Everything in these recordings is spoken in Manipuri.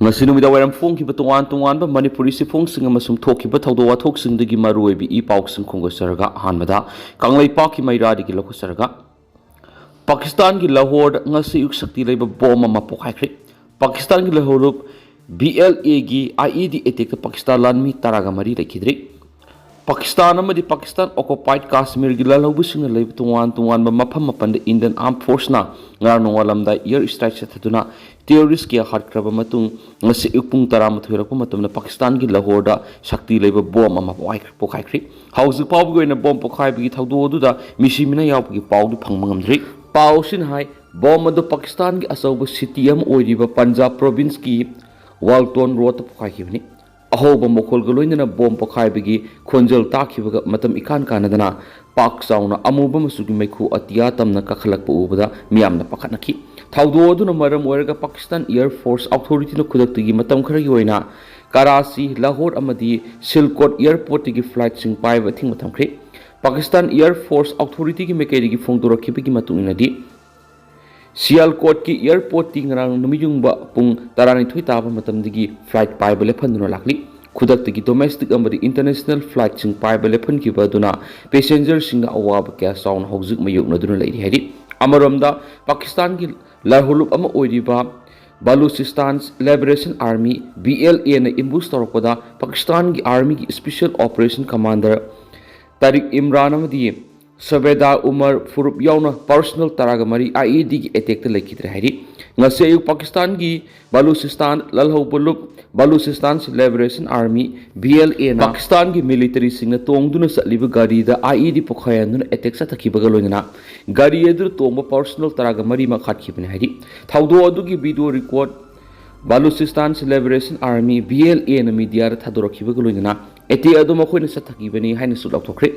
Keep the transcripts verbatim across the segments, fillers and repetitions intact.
ꯉꯁꯤ ꯅꯨꯃꯤꯗꯥꯡ ꯋꯥꯏꯔꯝ ꯐꯣꯡꯈꯤꯕ ꯇꯣꯉꯥꯟ ꯇꯣꯉꯥꯟꯕ ꯃꯅꯤꯄꯨꯔꯤ ꯆꯦꯐꯣꯡꯁꯤꯡ ꯑꯃꯁꯨꯡ ꯊꯣꯛꯈꯤꯕ ꯊꯧꯗꯣꯛ ꯋꯥꯊꯣꯛꯁꯤꯡꯗꯒꯤ ꯃꯔꯨꯑꯣꯏꯕ ꯏ ꯄꯥꯎꯁꯤꯡ ꯈꯣꯝꯒꯠꯆꯔꯒ, ꯑꯍꯥꯟꯕꯗ ꯀꯪꯂꯩꯄꯥꯛꯀꯤ ꯃꯩꯔꯥꯗꯒꯤ ꯂꯧꯈꯠꯆꯔꯒ, ꯄꯥꯀꯤꯁꯇꯥꯟꯒꯤ ꯂꯥꯍꯣꯔꯗ ꯉꯁꯤ ꯑꯌꯨꯛ ꯁꯛꯇꯤ ꯂꯩꯕ ꯕꯣꯝ ꯑꯃ ꯄꯣꯈꯥꯏꯈ꯭ꯔꯦ꯫ ꯄꯥꯀꯤꯁꯇꯥꯟꯒꯤ ꯂꯥꯍꯣꯔ ꯂꯨꯞ ꯕꯤ ꯑꯦꯜ ꯑꯦꯒꯤ ꯑꯥꯏ ꯏ ꯗꯤ ꯑꯦꯇꯦꯛꯇ ꯄꯥꯀꯤꯁꯇꯥꯟ ꯂꯥꯟꯃꯤ ꯇꯔꯥꯒ ꯃꯔꯤ ꯂꯩꯈꯤꯗ꯭ꯔꯤ꯫ ꯄꯥꯀꯤꯁꯇꯥꯟ ꯑꯃꯗꯤ ꯄꯥꯀꯤꯁꯇꯥꯟ ꯑꯣꯀꯨꯄꯥꯏꯗ ꯀꯥꯁꯃꯤꯔꯒꯤ ꯂꯥꯜꯍꯧꯕꯁꯤꯡꯅ ꯂꯩꯕ ꯇꯣꯉꯥꯟ ꯇꯣꯉꯥꯟꯕ ꯃꯐꯝ ꯃꯥꯄꯟꯗ ꯏꯟꯗꯤꯌꯟ ꯑꯥꯔꯝ ꯐꯣꯔꯁꯅ ꯉꯔꯥꯡ ꯅꯣꯡꯉꯥꯜꯂꯝꯗꯥꯏ ꯑꯦꯌꯔ ꯁ꯭ꯇ꯭ꯔꯥꯏꯛ ꯆꯠꯊꯗꯨꯅ ꯇꯦꯔꯣꯔꯤꯁ ꯀꯌꯥ ꯍꯥꯠꯈ꯭ꯔꯕ ꯃꯇꯨꯡ, ꯉꯁꯤ ꯑꯌꯨꯛ ꯄꯨꯡ ꯇꯔꯥꯃꯥꯊꯣꯏ ꯍꯦꯜꯂꯛꯄ ꯃꯇꯝꯗ ꯄꯥꯀꯤꯁꯇꯥꯟꯒꯤ ꯂꯥꯍꯣꯔꯗ ꯁꯛꯇꯤ ꯂꯩꯕ ꯕꯣꯝ ꯑꯃ ꯄꯣꯈꯥꯏꯈ꯭ꯔꯦ꯫ ꯍꯧꯖꯤꯛ ꯐꯥꯎꯕꯒꯤ ꯑꯣꯏꯅ ꯕꯣꯝ ꯄꯣꯈꯥꯏꯕꯒꯤ ꯊꯧꯗꯣꯛ ꯑꯗꯨꯗ ꯃꯤꯁꯤ ꯃꯤꯅꯥ ꯌꯥꯎꯕꯒꯤ ꯄꯥꯎꯗꯤ ꯐꯪꯕ ꯉꯝꯗ꯭ꯔꯤ꯫ ꯄꯥꯎꯁꯤꯅ ꯍꯥꯏ, ꯕꯣꯝ ꯑꯗꯨ ꯄꯥꯀꯤꯁꯇꯥꯟꯒꯤ ꯑꯆꯧꯕ ꯁꯤꯇꯤ ꯑꯃ ꯑꯣꯏꯔꯤꯕ ꯄꯟꯖꯥꯕ ꯄ꯭ꯔꯣꯚꯤꯟꯁꯀꯤ ꯋꯥꯜꯇꯣꯟ ꯔꯣꯗꯇ ꯄꯣꯈꯥꯏꯈꯤꯕꯅꯤ꯫ ꯑꯍꯧꯕ ꯃꯈꯣꯜꯒ ꯂꯣꯏꯅꯅ ꯕꯣꯝ ꯄꯣꯈꯥꯏꯕꯒꯤ ꯈꯣꯟꯖꯦꯜ ꯇꯥꯈꯤꯕꯒ ꯃꯇꯝ ꯏꯀꯥꯟ ꯀꯥꯟꯅꯗꯅ ꯄꯥꯛ ꯆꯥꯎꯅ ꯑꯃꯨꯕ ꯃꯆꯨꯒꯤ ꯃꯩꯈꯨ ꯑꯇꯤꯌꯥ ꯇꯝꯅ ꯀꯥꯈꯠꯂꯛꯄ ꯎꯕꯗ ꯃꯤꯌꯥꯝꯅ ꯄꯥꯈꯠꯅꯈꯤ꯫ ꯊꯧꯗꯣꯛ ꯑꯗꯨꯅ ꯃꯔꯝ ꯑꯣꯏꯔꯒ ꯄꯥꯀꯤꯁꯇꯥꯟ ꯑꯦꯌꯔ ꯐꯣꯔꯁ ꯑꯣꯊꯣꯔꯤꯇꯤꯅ ꯈꯨꯗꯛꯇꯒꯤ ꯃꯇꯝ ꯈꯔꯒꯤ ꯑꯣꯏꯅ ꯀꯔꯥꯆꯤ, ꯂꯥꯍꯣꯔ ꯑꯃꯗꯤ ꯁꯤꯜꯀꯣꯠ ꯑꯦꯌꯔꯄꯣꯔꯠꯇꯒꯤ ꯐ꯭ꯂꯥꯏꯠꯁꯤꯡ ꯄꯥꯏꯕ ꯑꯊꯤꯡꯕ ꯊꯝꯈ꯭ꯔꯦ꯫ ꯄꯥꯀꯤꯁꯇꯥꯟ ꯑꯦꯌꯔ ꯐꯣꯔꯁ ꯑꯣꯊꯣꯔꯤꯇꯤꯒꯤ ꯃꯥꯏꯀꯩꯗꯒꯤ ꯐꯣꯡꯗꯣꯔꯛꯈꯤꯕꯒꯤ ꯃꯇꯨꯡ ꯏꯟꯅꯗꯤ, ꯁꯤꯌꯥꯜꯀꯣꯠꯀꯤ ꯑꯦꯌꯔꯄꯣꯔꯠꯇꯤ ꯉꯔꯥꯡ ꯅꯨꯃꯤꯠꯌꯨꯡꯕ ꯄꯨꯡ ꯇꯔꯥꯅꯤꯊꯣꯏ ꯇꯥꯕ ꯃꯇꯝꯗꯒꯤ ꯐ꯭ꯂꯥꯏꯠ ꯄꯥꯏꯕ ꯂꯦꯞꯍꯟꯗꯨꯅ ꯂꯥꯛꯂꯤ꯫ ꯈꯨꯗꯛꯇꯒꯤ ꯗꯣꯃꯦꯁꯇꯤꯛ ꯑꯃꯗꯤ ꯏꯟꯇꯔꯅꯦꯁꯅꯦꯜ ꯐ꯭ꯂꯥꯏꯠꯁꯤꯡ ꯄꯥꯏꯕ ꯂꯦꯞꯍꯟꯈꯤꯕ ꯑꯗꯨꯅ ꯄꯦꯁꯦꯟꯖꯔꯁꯤꯡꯅ ꯑꯋꯥꯕ ꯀꯌꯥ ꯆꯥꯎꯅ ꯍꯧꯖꯤꯛ ꯃꯥꯌꯣꯛꯅꯗꯨꯅ ꯂꯩꯔꯤ ꯍꯥꯏꯔꯤ꯫ ꯑꯃꯔꯣꯝꯗ, ꯄꯥꯀꯤꯁꯇꯥꯟꯒꯤ ꯂꯥꯍꯣꯔ ꯂꯨꯞ ꯑꯃ ꯑꯣꯏꯔꯤꯕ ꯕꯂꯨꯆꯤꯁꯇꯥꯟ ꯂꯤꯕꯔꯦꯁꯟ ꯑꯥꯔꯃꯤ, ꯕꯤ ꯑꯦꯜ ꯑꯦꯅ ꯑꯦꯝꯕꯨꯁ ꯇꯧꯔꯛꯄꯗ ꯄꯥꯀꯤꯁꯇꯥꯟꯒꯤ ꯑꯥꯔꯃꯤꯒꯤ ꯁ꯭ꯄꯦꯁꯤꯌꯦꯜ ꯑꯣꯄꯔꯦꯁꯟ ꯀꯃꯥꯟꯗꯔ ꯇꯥꯔꯤꯛ ꯏꯝꯔꯥꯟ ꯑꯃꯗꯤ ꯁꯕꯦꯗꯥꯔ ꯎꯃꯔ ꯐꯔꯨꯞ ꯌꯥꯎꯅ ꯄꯔꯁꯅꯦꯜ ꯇꯔꯥꯒ ꯃꯔꯤ ꯑꯥꯏ ꯏ ꯗꯤꯒꯤ ꯑꯦꯇꯦꯛꯇ ꯂꯩꯈꯤꯗ꯭ꯔꯦ ꯍꯥꯏꯔꯤ꯫ ꯉꯁꯤ ꯑꯌꯨꯛ ꯄꯥꯀꯤꯁꯇꯥꯟꯒꯤ ꯕꯂꯨꯆꯤꯁꯇꯥꯟ ꯂꯥꯜꯍꯧꯕ ꯂꯨꯞ, ꯕꯂꯨꯆꯤꯁꯇꯥꯟ ꯂꯤꯕꯔꯦꯁꯟ ꯑꯥꯔꯃꯤ, ꯕꯤ ꯑꯦꯜ ꯑꯦꯅ ꯄꯥꯀꯤꯁꯇꯥꯟꯒꯤ ꯃꯤꯂꯤꯇꯔꯤꯁꯤꯡꯅ ꯇꯣꯡꯗꯨꯅ ꯆꯠꯂꯤꯕ ꯒꯥꯔꯤꯗ ꯑꯥꯏ ꯏ ꯗꯤ ꯄꯣꯈꯥꯏꯍꯟꯗꯨꯅ ꯑꯦꯇꯦꯛ ꯆꯠꯊꯈꯤꯕꯒ ꯂꯣꯏꯅꯅ ꯒꯥꯔꯤ ꯑꯗꯨꯗ ꯇꯣꯡꯕ ꯄꯔꯁꯅꯦꯜ ꯇꯔꯥꯒ ꯃꯔꯤꯃꯛ ꯍꯥꯠꯈꯤꯕꯅꯤ ꯍꯥꯏꯔꯤ꯫ ꯊꯧꯗꯣꯛ ꯑꯗꯨꯒꯤ ꯚꯤꯗꯤꯑꯣ ꯔꯦꯀꯣꯔꯗ Balochistan Liberation Army, B L ꯑꯦꯅ ꯃꯤꯗꯤꯌꯥꯗ ꯊꯥꯗꯣꯔꯛꯈꯤꯕꯒ ꯂꯣꯏꯅꯅ ꯑꯦꯇꯦꯛ ꯑꯗꯨ ꯃꯈꯣꯏꯅ ꯆꯠꯊꯈꯤꯕꯅꯤ ꯍꯥꯏꯅꯁꯨ ꯂꯥꯎꯊꯣꯛꯈ꯭ꯔꯦ꯫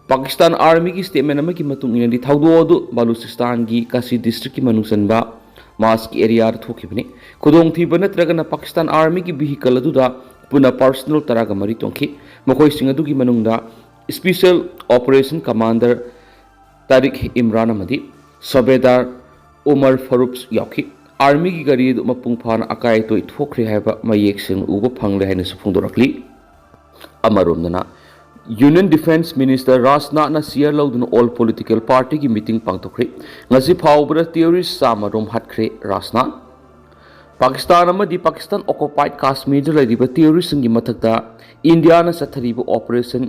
ꯄꯥꯀꯤꯁꯇꯥꯟ ꯑꯥꯔꯃꯤꯒꯤ ꯁ꯭ꯇꯦꯠꯃꯦꯟ ꯑꯃꯒꯤ ꯃꯇꯨꯡ ꯏꯟꯅꯗꯤ, ꯊꯧꯗꯣꯛ ꯑꯗꯨ ꯕꯂꯨꯆꯤꯁꯇꯥꯟꯒꯤ ꯀꯥꯁꯤ ꯗꯤꯁꯇ꯭ꯔꯤꯛꯀꯤ ꯃꯅꯨꯡ ꯆꯟꯕ ꯃꯥꯁꯀꯤ ꯑꯦꯔꯤꯌꯥꯗ ꯊꯣꯛꯈꯤꯕꯅꯤ꯫ ꯈꯨꯗꯣꯡꯊꯤꯕ ꯅꯠꯇ꯭ꯔꯒꯅ ꯄꯥꯀꯤꯁꯇꯥꯟ ꯑꯥꯔꯃꯤꯒꯤ ꯚꯤꯍꯤꯀꯜ ꯑꯗꯨꯗ ꯄꯨꯟꯅ ꯄꯔꯁꯅꯦꯜ ꯇꯔꯥꯒ ꯃꯔꯤ ꯇꯣꯡꯈꯤ꯫ ꯃꯈꯣꯏꯁꯤꯡ ꯑꯗꯨꯒꯤ ꯃꯅꯨꯡꯗ ꯁ꯭ꯄꯦꯁꯤꯌꯦꯜ ꯑꯣꯄꯔꯦꯁꯟ ꯀꯃꯥꯟꯗꯔ ꯇꯥꯔꯤꯛ ꯏꯝꯔꯥꯟ ꯑꯃꯗꯤ ꯁꯕꯦꯗꯥꯔ ꯎꯃꯔ ꯐꯔꯨꯞ ꯌꯥꯎꯈꯤ꯫ ꯑꯥꯔꯃꯤꯒꯤ ꯒꯥꯔꯤ ꯑꯗꯨ ꯃꯄꯨꯡ ꯐꯥꯅ ꯑꯀꯥꯏ ꯑꯇꯣꯏ ꯊꯣꯛꯈ꯭ꯔꯦ ꯍꯥꯏꯕ ꯃꯌꯦꯛ ꯁꯦꯡꯅ ꯎꯕ ꯐꯪꯂꯦ ꯍꯥꯏꯅꯁꯨ ꯐꯣꯡꯗꯣꯔꯛꯂꯤ꯫ ꯑꯃꯔꯣꯝꯗꯅ, ꯌꯨꯅꯤꯌꯟ ꯗꯤꯐꯦꯟꯁ ꯃꯤꯅꯤꯁꯇꯔ ꯔꯥꯖꯅꯥꯊꯅ ꯁꯤꯌꯥꯔ ꯂꯧꯗꯨꯅ ꯑꯣꯜ ꯄꯣꯂꯤꯇꯤꯀꯦꯜ ꯄꯥꯔꯇꯤꯒꯤ ꯃꯤꯇꯤꯡ ꯄꯥꯡꯊꯣꯛꯈ꯭ꯔꯦ꯫ ꯉꯁꯤ ꯐꯥꯎꯕꯗ ꯇꯦꯔꯣꯔꯤꯁ ꯆꯥꯝꯃ ꯔꯣꯝ ꯍꯥꯠꯈ꯭ꯔꯦ ꯔꯥꯖꯅꯥꯊ꯫ ꯄꯥꯀꯤꯁꯇꯥꯟ ꯑꯃꯗꯤ ꯄꯥꯀꯤꯁꯇꯥꯟ ꯑꯣꯀꯨꯄꯥꯏꯗ ꯀꯥꯁꯃꯤꯔꯗ ꯂꯩꯔꯤꯕ ꯇꯦꯔꯣꯔꯤꯁꯁꯤꯡꯒꯤ ꯃꯊꯛꯇ ꯏꯟꯗꯤꯌꯥꯅ ꯆꯠꯊꯔꯤꯕ ꯑꯣꯄꯔꯦꯁꯟ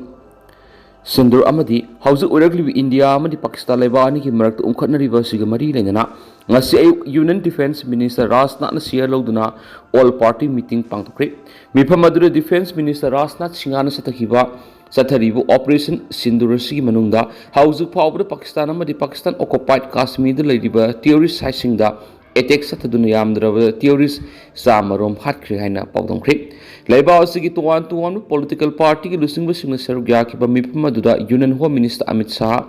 ꯁꯤꯟꯗꯨꯔ ꯑꯃꯗꯤ ꯍꯧꯖꯤꯛ ꯑꯣꯏꯔꯛꯂꯤꯕ ꯏꯟꯗꯤꯌꯥ ꯑꯃꯗꯤ ꯄꯥꯀꯤꯁꯇꯥꯟ ꯂꯩꯕꯥꯛ ꯑꯅꯤꯒꯤ ꯃꯔꯛꯇ ꯎꯪꯈꯠꯅꯔꯤꯕ ꯑꯁꯤꯒ ꯃꯔꯤ ꯂꯩꯅꯅ ꯉꯁꯤ ꯑꯌꯨꯛ ꯌꯨꯅꯤꯌꯟ ꯗꯤꯐꯦꯟꯁ ꯃꯤꯅꯤꯁꯇꯔ ꯔꯥꯖꯅꯥꯊꯅ ꯁꯤꯌꯥꯔ ꯂꯧꯗꯨꯅ ꯑꯣꯜ ꯄꯥꯔꯇꯤ ꯃꯤꯇꯤꯡ ꯄꯥꯡꯊꯣꯛꯈ꯭ꯔꯦ꯫ ꯃꯤꯐꯝ ꯑꯗꯨꯗ ꯗꯤꯐꯦꯟꯁ ꯃꯤꯅꯤꯁꯇꯔ ꯔꯥꯖꯅꯥꯊ ꯁꯤꯡꯍꯅ ꯆꯠꯊꯈꯤꯕ ꯆꯠꯊꯔꯤꯕ ꯑꯣꯄꯔꯦꯁꯟ ꯁꯤꯟꯗꯨꯔ ꯑꯁꯤꯒꯤ ꯃꯅꯨꯡꯗ ꯍꯧꯖꯤꯛ ꯐꯥꯎꯕꯗ ꯄꯥꯀꯤꯁꯇꯥꯟ ꯑꯃꯗꯤ ꯄꯥꯀꯤꯁꯇꯥꯟ ꯑꯣꯀꯨꯄꯥꯏꯗ ꯀꯥꯁꯃꯤꯔꯗ ꯂꯩꯔꯤꯕ ꯇꯦꯔꯣꯔꯤꯁ ꯁꯥꯏꯠꯁꯤꯡꯗ ꯑꯦꯇꯦꯛ ꯆꯠꯊꯗꯨꯅ ꯌꯥꯝꯗ꯭ꯔꯕꯗ ꯇꯦꯔꯣꯔꯤꯁ ꯆꯥꯝꯃ ꯔꯣꯝ ꯍꯥꯠꯈ꯭ꯔꯦ ꯍꯥꯏꯅ ꯄꯥꯎꯗꯝꯈ꯭ꯔꯦ꯫ ꯂꯩꯕꯥꯛ ꯑꯁꯤꯒꯤ ꯇꯣꯉꯥꯟ ꯇꯣꯉꯥꯟꯕ ꯄꯣꯂꯤꯇꯤꯀꯦꯜ ꯄꯥꯔꯇꯤꯒꯤ ꯂꯨꯆꯤꯡꯕꯁꯤꯡꯅ ꯁꯔꯨꯛ ꯌꯥꯈꯤꯕ ꯃꯤꯐꯝ ꯑꯗꯨꯗ union home minister Amit Shah,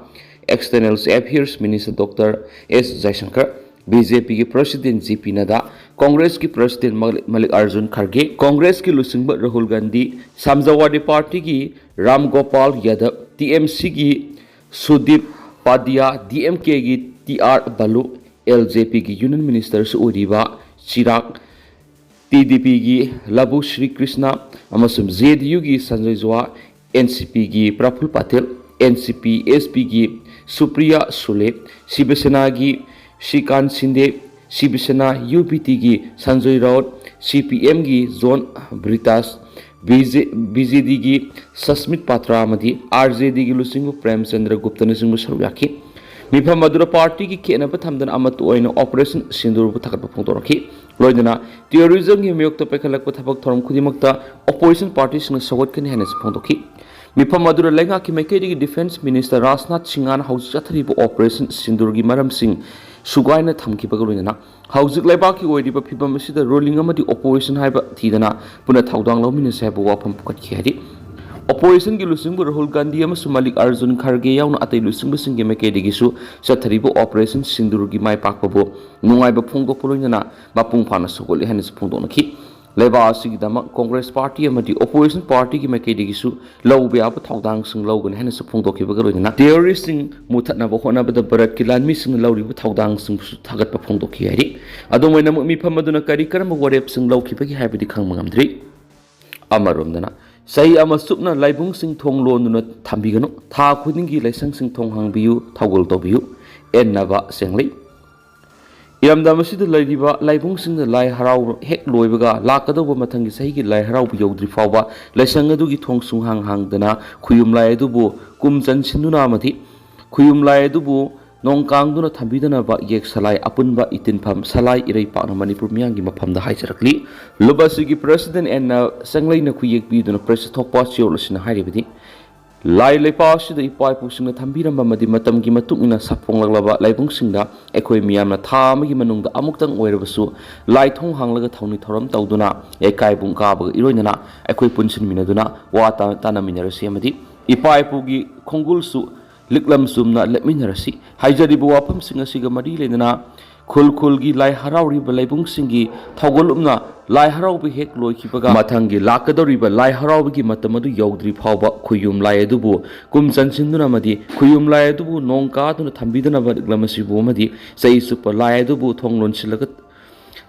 external affairs minister doctor S Jaishankar, B J ꯄꯤꯒꯤ ꯄ꯭ꯔꯁꯤꯗꯦꯟ ꯖꯦ ꯄꯤ ꯅꯗꯥ, ꯀꯣꯡꯒ꯭ꯔꯦꯁꯀꯤ ꯄ꯭ꯔꯁꯤꯗꯦꯟ ꯃꯜ-, ꯃꯜꯂꯤꯀꯥꯔꯖꯨꯟ ꯈꯔꯒꯦ, ꯀꯣꯡꯒ꯭ꯔꯦꯁꯀꯤ ꯂꯨꯆꯤꯡꯕ ꯔꯥꯍꯨꯜ ꯒꯥꯟꯙꯤ, ꯁꯃꯥꯖꯋꯥꯗꯤ ꯄꯥꯔꯇꯤꯒꯤ ꯔꯥꯝ ꯒꯣꯄꯥꯜ ꯌꯥꯗꯕ, ꯇꯤ ꯑꯦꯝ ꯁꯤꯒꯤ ꯁꯨꯗꯤꯞ ꯄꯥꯗꯤꯌꯥ, ꯗꯤ ꯑꯦꯝ ꯀꯦꯒꯤ T R Baalu, L J ꯄꯤꯒꯤ ꯌꯨꯅꯤꯌꯟ ꯃꯤꯅꯤꯁꯇꯔꯁꯨ ꯑꯣꯏꯔꯤꯕ ꯆꯤꯔꯥꯒ, ꯇꯤ ꯗꯤ ꯄꯤꯒꯤ ꯂꯕꯨ ꯁ꯭ꯔꯤ ꯀ꯭ꯔꯤꯁꯅ ꯑꯃꯁꯨꯡ ꯖꯦ ꯗꯤ ꯌꯨꯒꯤ ꯁꯟꯖꯣꯏ ꯖ꯭ꯋꯥ, ꯑꯦꯟ ꯁꯤ ꯄꯤꯒꯤ ꯄ꯭ꯔꯐꯨꯜ ꯄꯥꯇꯦꯜ, ꯑꯦꯟ ꯁꯤ ꯄꯤ ꯑꯦꯁ ꯄꯤꯒꯤ ꯁꯨꯄ꯭ꯔꯤꯌꯥ ꯁꯨꯂꯦ, ꯁꯤꯕ ꯁꯦꯅꯥꯒꯤ ꯁ꯭ꯔꯤꯀꯥꯟ ꯁꯤꯟꯗꯦ, ꯁꯤꯕ ꯁꯦꯅꯥ ꯌꯨ ꯄꯤ ꯇꯤꯒꯤ ꯁꯟꯖꯣꯏ ꯔꯥꯎꯠ, ꯁꯤ ꯄꯤ ꯑꯦꯝꯒꯤ John Brittas, B J, B J ꯗꯤꯒꯤ ꯁꯁꯃꯤꯠ ꯄꯥꯇ꯭ꯔꯥ ꯑꯃꯗꯤ ꯑꯥꯔ ꯖꯦ ꯗꯤꯒꯤ ꯂꯨꯆꯤꯡꯕ ꯄ꯭ꯔꯦꯝꯆꯟꯗ꯭ꯔ ꯒꯨꯞꯇꯅꯆꯤꯡꯕ ꯁꯔꯨꯛ ꯌꯥꯈꯤ꯫ ꯃꯤꯐꯝ ꯑꯗꯨꯗ ꯄꯥꯔꯇꯤꯒꯤ ꯈꯦꯠꯅꯕ ꯊꯝꯗꯅ ꯑꯃꯠꯇ ꯑꯣꯏꯅ ꯑꯣꯄꯔꯦꯁꯟ ꯁꯤꯟꯗꯨꯔꯕꯨ ꯊꯥꯒꯠꯄ ꯐꯣꯡꯗꯣꯔꯛꯈꯤ꯫ ꯂꯣꯏꯅꯅ ꯇꯦꯔꯣꯔꯤꯖꯝꯒꯤ ꯃꯥꯌꯣꯛꯇ ꯄꯥꯏꯈꯠꯂꯛꯄ ꯊꯕꯛ ꯊꯧꯔꯝ ꯈꯨꯗꯤꯡꯃꯛꯇ ꯑꯣꯄꯣꯖꯤꯁꯟ ꯄꯥꯔꯇꯤꯁꯤꯡꯅ ꯁꯧꯒꯠꯀꯅꯤ ꯍꯥꯏꯅꯁꯨ ꯐꯣꯡꯗꯣꯛꯈꯤ꯫ ꯃꯤꯐꯝ ꯑꯗꯨꯗ ꯂꯩꯉꯥꯛꯀꯤ ꯃꯥꯏꯀꯩꯗꯒꯤ ꯗꯤꯐꯦꯟꯁ ꯃꯤꯅꯤꯁꯇꯔ ꯔꯥꯖꯅꯥꯊ ꯁꯤꯡꯍꯅ ꯍꯧꯖꯤꯛ ꯆꯠꯊꯔꯤꯕ ꯑꯣꯄꯔꯦꯁꯟ ꯁꯤꯟꯗꯨꯔꯒꯤ ꯃꯔꯝꯁꯤꯡ ꯁꯨꯒꯥꯏꯅ ꯊꯝꯈꯤꯕꯒ ꯂꯣꯏꯅꯅ ꯍꯧꯖꯤꯛ ꯂꯩꯕꯥꯛꯀꯤ ꯑꯣꯏꯔꯤꯕ ꯐꯤꯕꯝ ꯑꯁꯤꯗ ꯔꯨꯂꯤꯡ ꯑꯃꯗꯤ ꯑꯣꯄꯣꯖꯤꯁꯟ ꯍꯥꯏꯕ ꯊꯤꯗꯅ ꯄꯨꯟꯅ ꯊꯧꯗꯥꯡ ꯂꯧꯃꯤꯟꯅꯁꯤ ꯍꯥꯏꯕ ꯋꯥꯐꯝ ꯄꯨꯈꯠꯈꯤ ꯍꯥꯏꯔꯤ꯫ ꯑꯣꯄꯣꯖꯤꯁꯟꯒꯤ ꯂꯨꯆꯤꯡꯕ ꯔꯥꯍꯨꯜ ꯒꯥꯟꯙꯤ ꯑꯃꯁꯨꯡ ꯃꯜꯂꯤꯛ ꯑꯔꯖꯨꯟ ꯈꯔꯒꯦ ꯌꯥꯎꯅ ꯑꯇꯩ ꯂꯨꯆꯤꯡꯕꯁꯤꯡꯒꯤ ꯃꯥꯏꯀꯩꯗꯒꯤꯁꯨ ꯆꯠꯊꯔꯤꯕ ꯑꯣꯄꯔꯦꯁꯟ ꯁꯤꯟꯗꯨꯔꯒꯤ ꯃꯥꯏ ꯄꯥꯛꯄꯕꯨ ꯅꯨꯡꯉꯥꯏꯕ ꯐꯣꯡꯗꯣꯛꯄ ꯂꯣꯏꯅꯅ ꯃꯄꯨꯡ ꯐꯥꯅ ꯁꯧꯒꯠꯂꯤ ꯍꯥꯏꯅꯁꯨ ꯐꯣꯡꯗꯣꯛꯅꯈꯤ꯫ ꯂꯩꯕꯥꯛ ꯑꯁꯤꯒꯤꯗꯃꯛ ꯀꯣꯡꯒ꯭ꯔꯦꯁ ꯄꯥꯔꯇꯤ ꯑꯃꯗꯤ ꯑꯣꯄꯣꯖꯤꯁꯟ ꯄꯥꯔꯇꯤꯒꯤ ꯃꯥꯏꯀꯩꯗꯒꯤꯁꯨ ꯂꯧꯕ ꯌꯥꯕ ꯊꯧꯗꯥꯡꯁꯤꯡ ꯂꯧꯒꯅꯤ ꯍꯥꯏꯅꯁꯨ ꯐꯣꯡꯗꯣꯛꯈꯤꯕꯒ ꯂꯣꯏꯅꯅ ꯇꯦꯔꯣꯔꯤꯁꯁꯤꯡ ꯃꯨꯊꯠꯅꯕ ꯍꯣꯠꯅꯕꯗ ꯚꯥꯔꯠꯀꯤ ꯂꯥꯟꯃꯤꯁꯤꯡꯅ ꯂꯧꯔꯤꯕ ꯊꯧꯗꯥꯡꯁꯤꯡꯕꯨꯁꯨ ꯊꯥꯒꯠꯄ ꯐꯣꯡꯗꯣꯛꯈꯤ ꯍꯥꯏꯔꯤ꯫ ꯑꯗꯨꯝ ꯑꯣꯏꯅꯃꯛ ꯃꯤꯐꯝ ꯑꯗꯨꯅ ꯀꯔꯤ ꯀꯔꯝꯕ ꯋꯥꯔꯦꯞꯁꯤꯡ ꯂꯧꯈꯤꯕꯒꯦ ꯍꯥꯏꯕꯗꯤ ꯈꯪꯕ ꯉꯝꯗ꯭ꯔꯤ꯫ ꯑꯃꯔꯣꯝꯗꯅ ꯆꯍꯤ ꯑꯃ ꯆꯨꯞꯅ ꯂꯥꯏꯕꯨꯡꯁꯤꯡ ꯊꯣꯡ ꯂꯣꯟꯗꯨꯅ ꯊꯝꯕꯤꯒꯅꯨ, ꯊꯥ ꯈꯨꯗꯤꯡꯒꯤ ꯂꯥꯏꯁꯪꯁꯤꯡ ꯊꯣꯡ ꯍꯥꯡꯕꯤꯌꯨ, ꯊꯧꯒꯜ ꯇꯧꯕꯤꯌꯨ, ꯑꯦꯟꯅꯕ ꯁꯦꯡꯂꯤ꯫ ꯏꯔꯝꯗꯝ ꯑꯁꯤꯗ ꯂꯩꯔꯤꯕ ꯂꯥꯏꯕꯨꯡꯁꯤꯡꯗ ꯂꯥꯏ ꯍꯔꯥꯎꯕ ꯍꯦꯛ ꯂꯣꯏꯕꯒ ꯂꯥꯛꯀꯗꯧꯕ ꯃꯊꯪꯒꯤ ꯆꯍꯤꯒꯤ ꯂꯥꯏ ꯍꯔꯥꯎꯕ ꯌꯧꯗ꯭ꯔꯤ ꯐꯥꯎꯕ ꯂꯥꯏꯁꯪ ꯑꯗꯨꯒꯤ ꯊꯣꯡ ꯁꯨꯡꯍꯥꯡ ꯍꯥꯡꯗꯅ ꯈꯨꯌꯨꯝ ꯂꯥꯏ ꯑꯗꯨꯕꯨ ꯀꯨꯝ ꯆꯟꯁꯤꯟꯗꯨꯅ ꯑꯃꯗꯤ ꯈꯨꯌꯨꯝ ꯂꯥꯏ ꯑꯗꯨꯕꯨ ꯅꯣꯡ ꯀꯥꯡꯗꯨꯅ ꯊꯝꯕꯤꯗꯅꯕ ꯌꯦꯛ ꯁꯂꯥꯏ ꯑꯄꯨꯟꯕ ꯏꯇꯤꯟꯐꯝ ꯁꯂꯥꯏ ꯏꯔꯩ ꯄꯥꯛꯅ ꯃꯅꯤꯄꯨꯔ ꯃꯤꯌꯥꯝꯒꯤ ꯃꯐꯝꯗ ꯍꯥꯏꯖꯔꯛꯂꯤ꯫ ꯂꯨꯞ ꯑꯁꯤꯒꯤ ꯄ꯭ꯔꯦꯁꯤꯗꯦꯟ ꯑꯦꯟꯅ ꯆꯪꯂꯩꯅ ꯈꯨꯌꯦꯛ ꯄꯤꯗꯨꯅ ꯄ꯭ꯔꯦꯁꯇ ꯊꯣꯛꯄ ꯆꯦꯔꯣꯜ ꯑꯁꯤꯅ ꯍꯥꯏꯔꯤꯕꯗꯤ, ꯂꯥꯏ ꯂꯩꯄꯥꯛ ꯑꯁꯤꯗ ꯏꯄꯥ ꯏꯄꯨꯁꯤꯡꯅ ꯊꯝꯕꯤꯔꯝꯕ ꯑꯃꯗꯤ ꯃꯇꯝꯒꯤ ꯃꯇꯨꯡ ꯏꯟꯅ ꯁꯥꯐꯣꯡꯂꯛꯂꯕ ꯂꯥꯏꯕꯨꯡꯁꯤꯡꯗ ꯑꯩꯈꯣꯏ ꯃꯤꯌꯥꯝꯅ ꯊꯥ ꯑꯃꯒꯤ ꯃꯅꯨꯡꯗ ꯑꯃꯨꯛꯇꯪ ꯑꯣꯏꯔꯕꯁꯨ ꯂꯥꯏ ꯊꯣꯡ ꯍꯥꯡꯂꯒ ꯊꯧꯅꯤ ꯊꯧꯔꯝ ꯇꯧꯗꯨꯅ ꯌꯩꯀꯥꯏꯕꯨꯡ ꯀꯥꯕꯒ ꯏꯔꯣꯏꯅꯅ ꯑꯩꯈꯣꯏ ꯄꯨꯟꯁꯤꯟꯃꯤꯟꯅꯗꯨꯅ ꯋꯥ ꯇꯥ-, ꯇꯥꯅꯃꯤꯟꯅꯔꯁꯤ ꯑꯃꯗꯤ ꯏꯄꯥ ꯏꯄꯨꯒꯤ ꯈꯣꯡꯒꯨꯜꯁꯨ ꯂꯤꯛꯂꯝ ꯆꯨꯝꯅ ꯂꯦꯞꯃꯤꯟꯅꯔꯁꯤ꯫ ꯍꯥꯏꯖꯔꯤꯕ ꯋꯥꯐꯝꯁꯤꯡ ꯑꯁꯤꯒ ꯃꯔꯤ ꯂꯩꯅꯅ ꯈꯨꯜ ꯈꯨꯜꯒꯤ ꯂꯥꯏ ꯍꯔꯥꯎꯔꯤꯕ ꯂꯥꯏꯕꯨꯡꯁꯤꯡꯒꯤ ꯊꯧꯒꯜꯂꯨꯞꯅ ꯂꯥꯏ ꯍꯔꯥꯎꯕ ꯍꯦꯛ ꯂꯣꯏꯈꯤꯕꯒ ꯃꯊꯪꯒꯤ ꯂꯥꯛꯀꯗꯧꯔꯤꯕ ꯂꯥꯏ ꯍꯔꯥꯎꯕꯒꯤ ꯃꯇꯝ ꯑꯗꯨ ꯌꯧꯗ꯭ꯔꯤ ꯐꯥꯎꯕ ꯈꯨꯌꯨꯝ ꯂꯥꯏ ꯑꯗꯨꯕꯨ ꯀꯨꯝ ꯆꯟꯁꯤꯟꯗꯨꯅ ꯑꯃꯗꯤ ꯈꯨꯌꯨꯝ ꯂꯥꯏ ꯑꯗꯨꯕꯨ ꯅꯣꯡ ꯀꯥꯗꯨꯅ ꯊꯝꯕꯤꯗꯅꯕ ꯂꯤꯛꯂꯝ ꯑꯁꯤꯕꯨ ꯑꯃꯗꯤ ꯆꯍꯤ ꯆꯨꯞꯄ ꯂꯥꯏ ꯑꯗꯨꯕꯨ ꯊꯣꯡ ꯂꯣꯟꯁꯤꯜꯂꯒ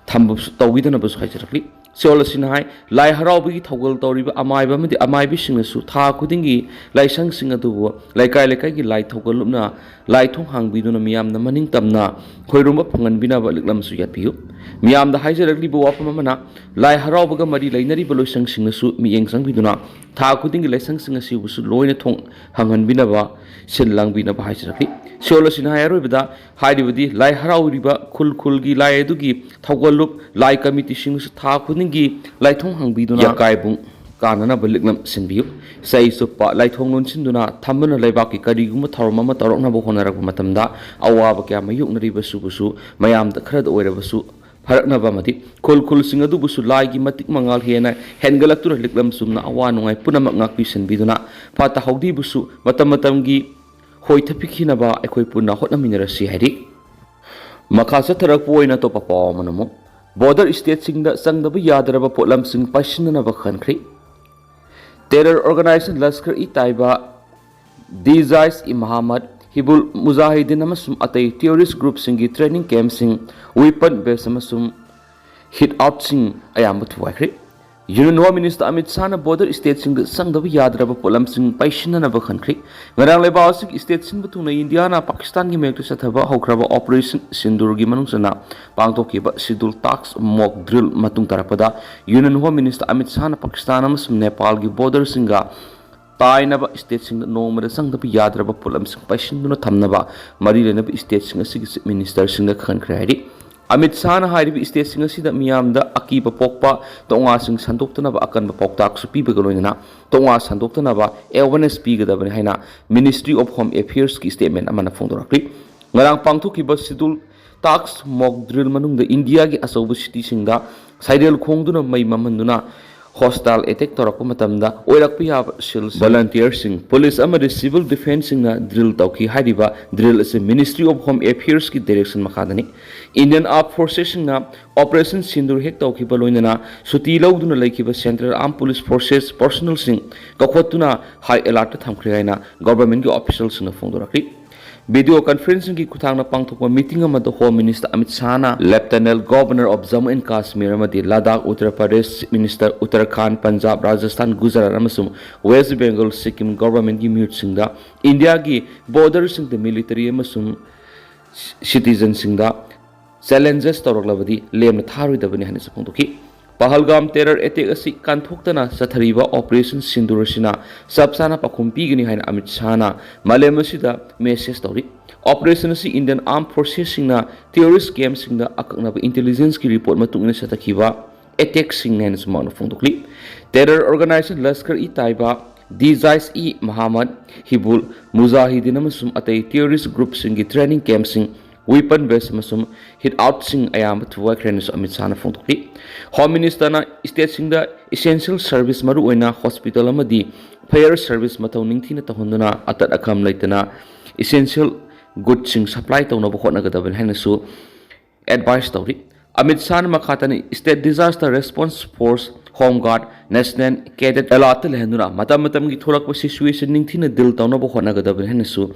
ꯊꯝꯕꯁꯨ ꯇꯧꯕꯤꯗꯅꯕꯁꯨ ꯍꯥꯏꯖꯔꯛꯂꯤ꯫ ꯆꯦꯔꯣꯜ ꯑꯁꯤꯅ ꯍꯥꯏ, ꯂꯥꯏ ꯍꯔꯥꯎꯕꯒꯤ ꯊꯧꯒꯜ ꯇꯧꯔꯤꯕ ꯑꯃꯥꯏꯕ ꯑꯃꯗꯤ ꯑꯃꯥꯏꯕꯤꯁꯤꯡꯅꯁꯨ ꯊꯥ ꯈꯨꯗꯤꯡꯒꯤ ꯂꯥꯏꯁꯪꯁꯤꯡ ꯑꯗꯨꯕꯨ ꯂꯩꯀꯥꯏ ꯂꯩꯀꯥꯏꯒꯤ ꯂꯥꯏ ꯊꯧꯒꯜꯂꯨꯞꯅ ꯂꯥꯏ ꯊꯣꯡ ꯍꯥꯡꯕꯤꯗꯨꯅ ꯃꯤꯌꯥꯝꯅ ꯃꯅꯤꯡ ꯇꯝꯅ ꯈꯣꯏꯔꯨꯝꯕ ꯐꯪꯍꯟꯕꯤꯅꯕ ꯂꯤꯛꯂꯝꯁꯨ ꯌꯥꯠꯄꯤꯌꯨ꯫ ꯃꯤꯌꯥꯝꯗ ꯍꯥꯏꯖꯔꯛꯂꯤꯕ ꯋꯥꯐꯝ ꯑꯃꯅ, ꯂꯥꯏ ꯍꯔꯥꯎꯕꯒ ꯃꯔꯤ ꯂꯩꯅꯔꯤꯕ ꯂꯣꯏꯁꯪꯁꯤꯡꯅꯁꯨ ꯃꯤꯠꯌꯦꯡ ꯆꯪꯕꯤꯗꯨꯅ ꯊꯥ ꯈꯨꯗꯤꯡꯒꯤ ꯂꯥꯏꯁꯪꯁꯤꯡ ꯑꯁꯤꯕꯨꯁꯨ ꯂꯣꯏꯅ ꯊꯣꯡ ꯍꯥꯡꯍꯟꯕꯤꯅꯕ ꯁꯤꯜ ꯂꯥꯡꯕꯤꯅꯕ ꯍꯥꯏꯖꯔꯛꯂꯤ꯫ ꯆꯦꯔꯣꯜ ꯑꯁꯤꯅ ꯍꯥꯏ, ꯑꯔꯣꯏꯕꯗ ꯍꯥꯏꯔꯤꯕꯗꯤ ꯂꯥꯏ ꯍꯔꯥꯎꯔꯤꯕ ꯈꯨꯜ ꯈꯨꯜꯒꯤ ꯂꯥꯏ ꯑꯗꯨꯒꯤ ꯊꯧꯒꯜꯂꯨꯞ ꯂꯥꯏ ꯀꯃꯤꯇꯤꯁꯤꯡꯅꯁꯨ ꯊꯥ ꯈꯨꯗꯤꯡꯒꯤ ꯂꯥꯏꯊꯣꯡ ꯍꯥꯡꯕꯤꯗꯨꯅ ꯌꯀꯥꯏꯕꯨꯡ ꯀꯥꯅꯅꯕ ꯂꯤꯛꯂꯝ ꯁꯤꯟꯕꯤꯌꯨ꯫ ꯆꯍꯤ ꯆꯨꯞꯄ ꯂꯥꯏꯊꯣꯡ ꯂꯣꯟꯁꯤꯟꯗꯨꯅ ꯊꯝꯕꯅ ꯂꯩꯕꯥꯛꯀꯤ ꯀꯔꯤꯒꯨꯝꯕ ꯊꯧꯔꯝ ꯑꯃ ꯇꯧꯔꯛꯅꯕ ꯍꯣꯠꯅꯔꯛꯄ ꯃꯇꯝꯗ ꯑꯋꯥꯕ ꯀꯌꯥ ꯃꯥꯌꯣꯛꯅꯔꯤꯕꯁꯤꯕꯨꯁꯨ ꯃꯌꯥꯝꯗ ꯈꯔꯗ ꯑꯣꯏꯔꯕꯁꯨ ꯐꯔꯛꯅꯕ ꯑꯃꯗꯤ ꯈꯨꯜ ꯈꯨꯜꯁꯤꯡ ꯑꯗꯨꯕꯨꯁꯨ ꯂꯥꯏꯒꯤ ꯃꯇꯤꯛ ꯃꯉꯥꯜ ꯍꯦꯟꯅ ꯍꯦꯟꯒꯠꯂꯛꯇꯨꯅ ꯂꯤꯛꯂꯝ ꯆꯨꯝꯅ ꯑꯋꯥ ꯅꯨꯡꯉꯥꯏ ꯄꯨꯝꯅꯃꯛ ꯉꯥꯛꯄꯤ ꯁꯦꯟꯕꯤꯗꯨꯅ ꯐꯠꯇ ꯍꯥꯎꯗꯤꯕꯨꯁꯨ ꯃꯇꯝ ꯃꯇꯝꯒꯤ ꯍꯣꯏꯊꯄꯤꯈꯤꯅꯕ ꯑꯩꯈꯣꯏ ꯄꯨꯟꯅ ꯍꯣꯠꯅꯃꯤꯟꯅꯔꯁꯤ ꯍꯥꯏꯔꯤ꯫ ꯃꯈꯥ ꯆꯠꯊꯔꯛꯄ ꯑꯣꯏꯅ ꯑꯇꯣꯞꯄ ꯄꯥꯎ ꯑꯃꯅ ꯑꯃꯨꯛ Border stateꯁꯤꯡꯗ ꯆꯪꯗꯕ ꯌꯥꯗ꯭ꯔꯕ ꯄꯣꯠꯂꯝꯁꯤꯡ ꯄꯥꯏꯁꯤꯟꯅꯅꯕ ꯈꯟꯈ꯭ꯔꯤ꯫ Terror organization Lashkar-e-Taiba, ꯗꯤꯖꯥꯏꯁ ꯏ ꯃꯍꯥꯃꯠ, ꯍꯤꯕꯨꯜ ꯃꯨꯖꯥꯍꯤꯗꯤꯟ ꯑꯃꯁꯨꯡ ꯑꯇꯩ terrorist groupꯁꯤꯡꯒꯤ training campꯁꯤꯡ, weapon base ꯑꯃꯁꯨꯡ hideoutꯁꯤꯡ ꯑꯌꯥꯝꯕ ꯊꯨꯒꯥꯏꯈ꯭ꯔꯦ꯫ Union Home Minister Amit ꯁꯥꯍꯅ border stateꯁꯤꯡꯗ ꯆꯪꯗꯕ ꯌꯥꯗ꯭ꯔꯕ ꯄꯣꯠꯂꯝꯁꯤꯡ ꯄꯥꯏꯁꯤꯟꯅꯅꯕ ꯈꯟꯈ꯭ꯔꯦ꯫ ꯉꯔꯥꯡ ꯂꯩꯕꯥꯛ ꯑꯁꯤꯒꯤ state ꯁꯤꯟꯕ ꯊꯨꯡꯅ ꯏꯟꯗꯤꯌꯥꯅ ꯄꯥꯀꯤꯁꯇꯥꯟꯒꯤ ꯃꯥꯌꯣꯛꯇ ꯆꯠꯊꯕ ꯍꯧꯈ꯭ꯔꯕ Operation Sindoorꯒꯤ ꯃꯅꯨꯡ ꯆꯟꯅ ꯄꯥꯡꯊꯣꯛꯈꯤꯕ Sindoor Task Mock Drill ꯃꯇꯨꯡ ꯇꯥꯔꯛꯄꯗ Union Home Minister Amit ꯁꯥꯍꯅ Pakistan ꯑꯃꯁꯨꯡ ꯅꯦꯄꯥꯜꯒꯤ borderꯁꯤꯡꯒ ꯇꯥꯏꯅꯕ stateꯁꯤꯡꯗ ꯅꯣꯡꯃꯗ ꯆꯪꯗꯕ ꯌꯥꯗ꯭ꯔꯕ ꯄꯣꯠꯂꯝꯁꯤꯡ ꯄꯥꯏꯁꯤꯟꯗꯨꯅ ꯊꯝꯅꯕ ꯃꯔꯤ ꯂꯩꯅꯕ stateꯁꯤꯡ ꯑꯁꯤꯒꯤ Chief Ministerꯁꯤꯡꯗ ꯈꯪꯍꯟꯈ꯭ꯔꯦ ꯍꯥꯏꯔꯤ꯫ ꯑꯃꯤꯠ ꯁꯥꯍꯅ ꯍꯥꯏꯔꯤꯕ stateꯁꯤꯡ ꯑꯁꯤꯗ ꯃꯤꯌꯥꯝꯗ ꯑꯀꯤꯕ ꯄꯣꯛꯄ ꯇꯧꯅꯥꯁꯤꯡ ꯁꯟꯗꯣꯛꯇꯅꯕ ꯑꯀꯟꯕ ꯄꯥꯎꯇꯥꯛꯁꯨ ꯄꯤꯕꯒ ꯂꯣꯏꯅꯅ ꯇꯧꯅꯥ ꯁꯟꯗꯣꯛꯇꯅꯕ awareness ꯄꯤꯒꯗꯕꯅꯤ ꯍꯥꯏꯅ Ministry of Home Affairsꯀꯤ statement ꯑꯃꯅ ꯐꯣꯡꯗꯣꯔꯛꯂꯤ꯫ ꯉꯔꯥꯡ ꯄꯥꯡꯊꯣꯛꯈꯤꯕ Sindoor Task Mock Drill ꯃꯅꯨꯡꯗ ꯏꯟꯗꯤꯌꯥꯒꯤ ꯑꯆꯧꯕ cityꯁꯤꯡꯗ ꯁꯥꯏꯔꯦꯜ ꯈꯣꯡꯗꯨꯅ ꯃꯩ ꯃꯝꯍꯟꯗꯨꯅ hostile attack ꯇꯧꯔꯛꯄ ꯃꯇꯝꯗ ꯑꯣꯏꯔꯛꯄ ꯌꯥꯕ SEALꯁꯤꯡ, volunteerꯁꯤꯡ, police ꯑꯃꯗꯤ civil defenceꯁꯤꯡꯅ drill ꯇꯧꯈꯤ꯫ ꯍꯥꯏꯔꯤꯕ drill ꯑꯁꯤ Ministry of Home Affairsꯀꯤ direction ꯃꯈꯥꯗꯅꯤ꯫ Indian Armed Forcesꯁꯤꯡꯅ Operation Sindoor ꯍꯦꯛ ꯇꯧꯈꯤꯕ ꯂꯣꯏꯅꯅ ꯁꯨꯇꯤ ꯂꯧꯗꯨꯅ ꯂꯩꯈꯤꯕ Central Armed Police Forces personnelꯁꯤꯡ ꯀꯧꯈꯠꯇꯨꯅ high alertꯇ ꯊꯝꯈ꯭ꯔꯦ ꯍꯥꯏꯅ governmentꯀꯤ officialꯁꯤꯡꯅ ꯐꯣꯡꯗꯣꯔꯛꯂꯤ꯫ Video conferencingꯒꯤ ꯈꯨꯠꯊꯥꯡꯗ ꯄꯥꯡꯊꯣꯛꯄ meeting ꯑꯃꯗ Home Minister Amit ꯁꯥꯍꯅ Lieutenant Governor of Jammu and Kashmir ꯑꯃꯗꯤ ꯂꯗꯥꯈ, ꯎꯠꯇꯔ ꯄ꯭ꯔꯗꯦꯁ, Chief Minister, ꯎꯠꯇꯔꯈꯥꯟꯗ, ꯄꯟꯖꯥꯕ, ꯔꯥꯖꯁꯊꯥꯟ, ꯒꯨꯖꯔꯥꯠ ꯑꯃꯁꯨꯡ ꯋꯦꯁ ꯕꯦꯡꯒꯜ, ꯁꯤꯛꯀꯤꯝ governmentꯀꯤ ꯃꯤꯍꯨꯠꯁꯤꯡꯗ ꯏꯟꯗꯤꯌꯥꯒꯤ borderꯁꯤꯡꯗ military ꯑꯃꯁꯨꯡ citizenꯁꯤꯡꯗ challenges ꯇꯧꯔꯛꯂꯕꯗꯤ ꯂꯦꯝꯅ ꯊꯥꯔꯣꯏꯗꯕꯅꯤ ꯍꯥꯏꯅꯁꯨ ꯐꯣꯡꯗꯣꯛꯈꯤ꯫ ꯄꯍꯜꯒꯥꯝ terror attack ꯑꯁꯤ ꯀꯟꯊꯣꯛꯇꯅ ꯆꯠꯊꯔꯤꯕ Operation Sindoor ꯑꯁꯤꯅ ꯆꯞ ꯆꯥꯅ ꯄꯥꯎꯈꯨꯝ ꯄꯤꯒꯅꯤ ꯍꯥꯏꯅ ꯑꯃꯤꯠ ꯁꯥꯍꯅ ꯃꯥꯂꯦꯝ ꯑꯁꯤꯗ message ꯇꯧꯔꯤ꯫ Operation ꯑꯁꯤ Indian Armed Forcesꯁꯤꯡꯅ terrorist campꯁꯤꯡꯗ ꯑꯀꯛꯅꯕ intelligenceꯀꯤ report ꯃꯇꯨꯡ ꯏꯟꯅ ꯆꯠꯊꯈꯤꯕ attackꯁꯤꯡꯅꯤ ꯍꯥꯏꯅꯁꯨ ꯃꯍꯥꯛꯅ ꯐꯣꯡꯗꯣꯛꯂꯤ꯫ Terror organization Lashkar-e-Taiba, ꯗꯤꯖꯥꯏꯁ ꯏ ꯃꯍꯥꯃꯠ, ꯍꯤꯕꯨꯜ ꯃꯨꯖꯥꯍꯤꯗꯤꯟ ꯑꯃꯁꯨꯡ ꯑꯇꯩ terrorist groupꯁꯤꯡꯒꯤ training campꯁꯤꯡ, weapon base ꯑꯃꯁꯨꯡ hideoutꯁꯤꯡ ꯑꯌꯥꯝꯕ ꯊꯨꯒꯥꯏꯈ꯭ꯔꯦꯅꯁꯨ ꯑꯃꯤꯠ ꯁꯥꯍꯅ ꯐꯣꯡꯗꯣꯛꯂꯤ꯫ Home Ministerꯅ stateꯁꯤꯡꯗ essential service, ꯃꯔꯨꯑꯣꯏꯅ hospital ꯑꯃꯗꯤ fire service, ꯃꯊꯧ ꯅꯤꯡꯊꯤꯅ ꯇꯧꯍꯟꯗꯨꯅ ꯑꯇꯠ ꯑꯈꯝ ꯂꯩꯇꯅ essential goodsꯁꯤꯡ supply ꯇꯧꯅꯕ ꯍꯣꯠꯅꯒꯗꯕꯅꯤ ꯍꯥꯏꯅꯁꯨ advice ꯇꯧꯔꯤ꯫ ꯑꯃꯤꯠ ꯁꯥꯍꯅ ꯃꯈꯥ ꯇꯥꯅ State Disaster Response Force, Home Guard, National Cadet alert ꯂꯩꯍꯟꯗꯨꯅ ꯃꯇꯝ ꯃꯇꯝꯒꯤ ꯊꯣꯛꯂꯛꯄ situation ꯅꯤꯡꯊꯤꯅ deal ꯇꯧꯅꯕ ꯍꯣꯠꯅꯒꯗꯕꯅꯤ ꯍꯥꯏꯅꯁꯨ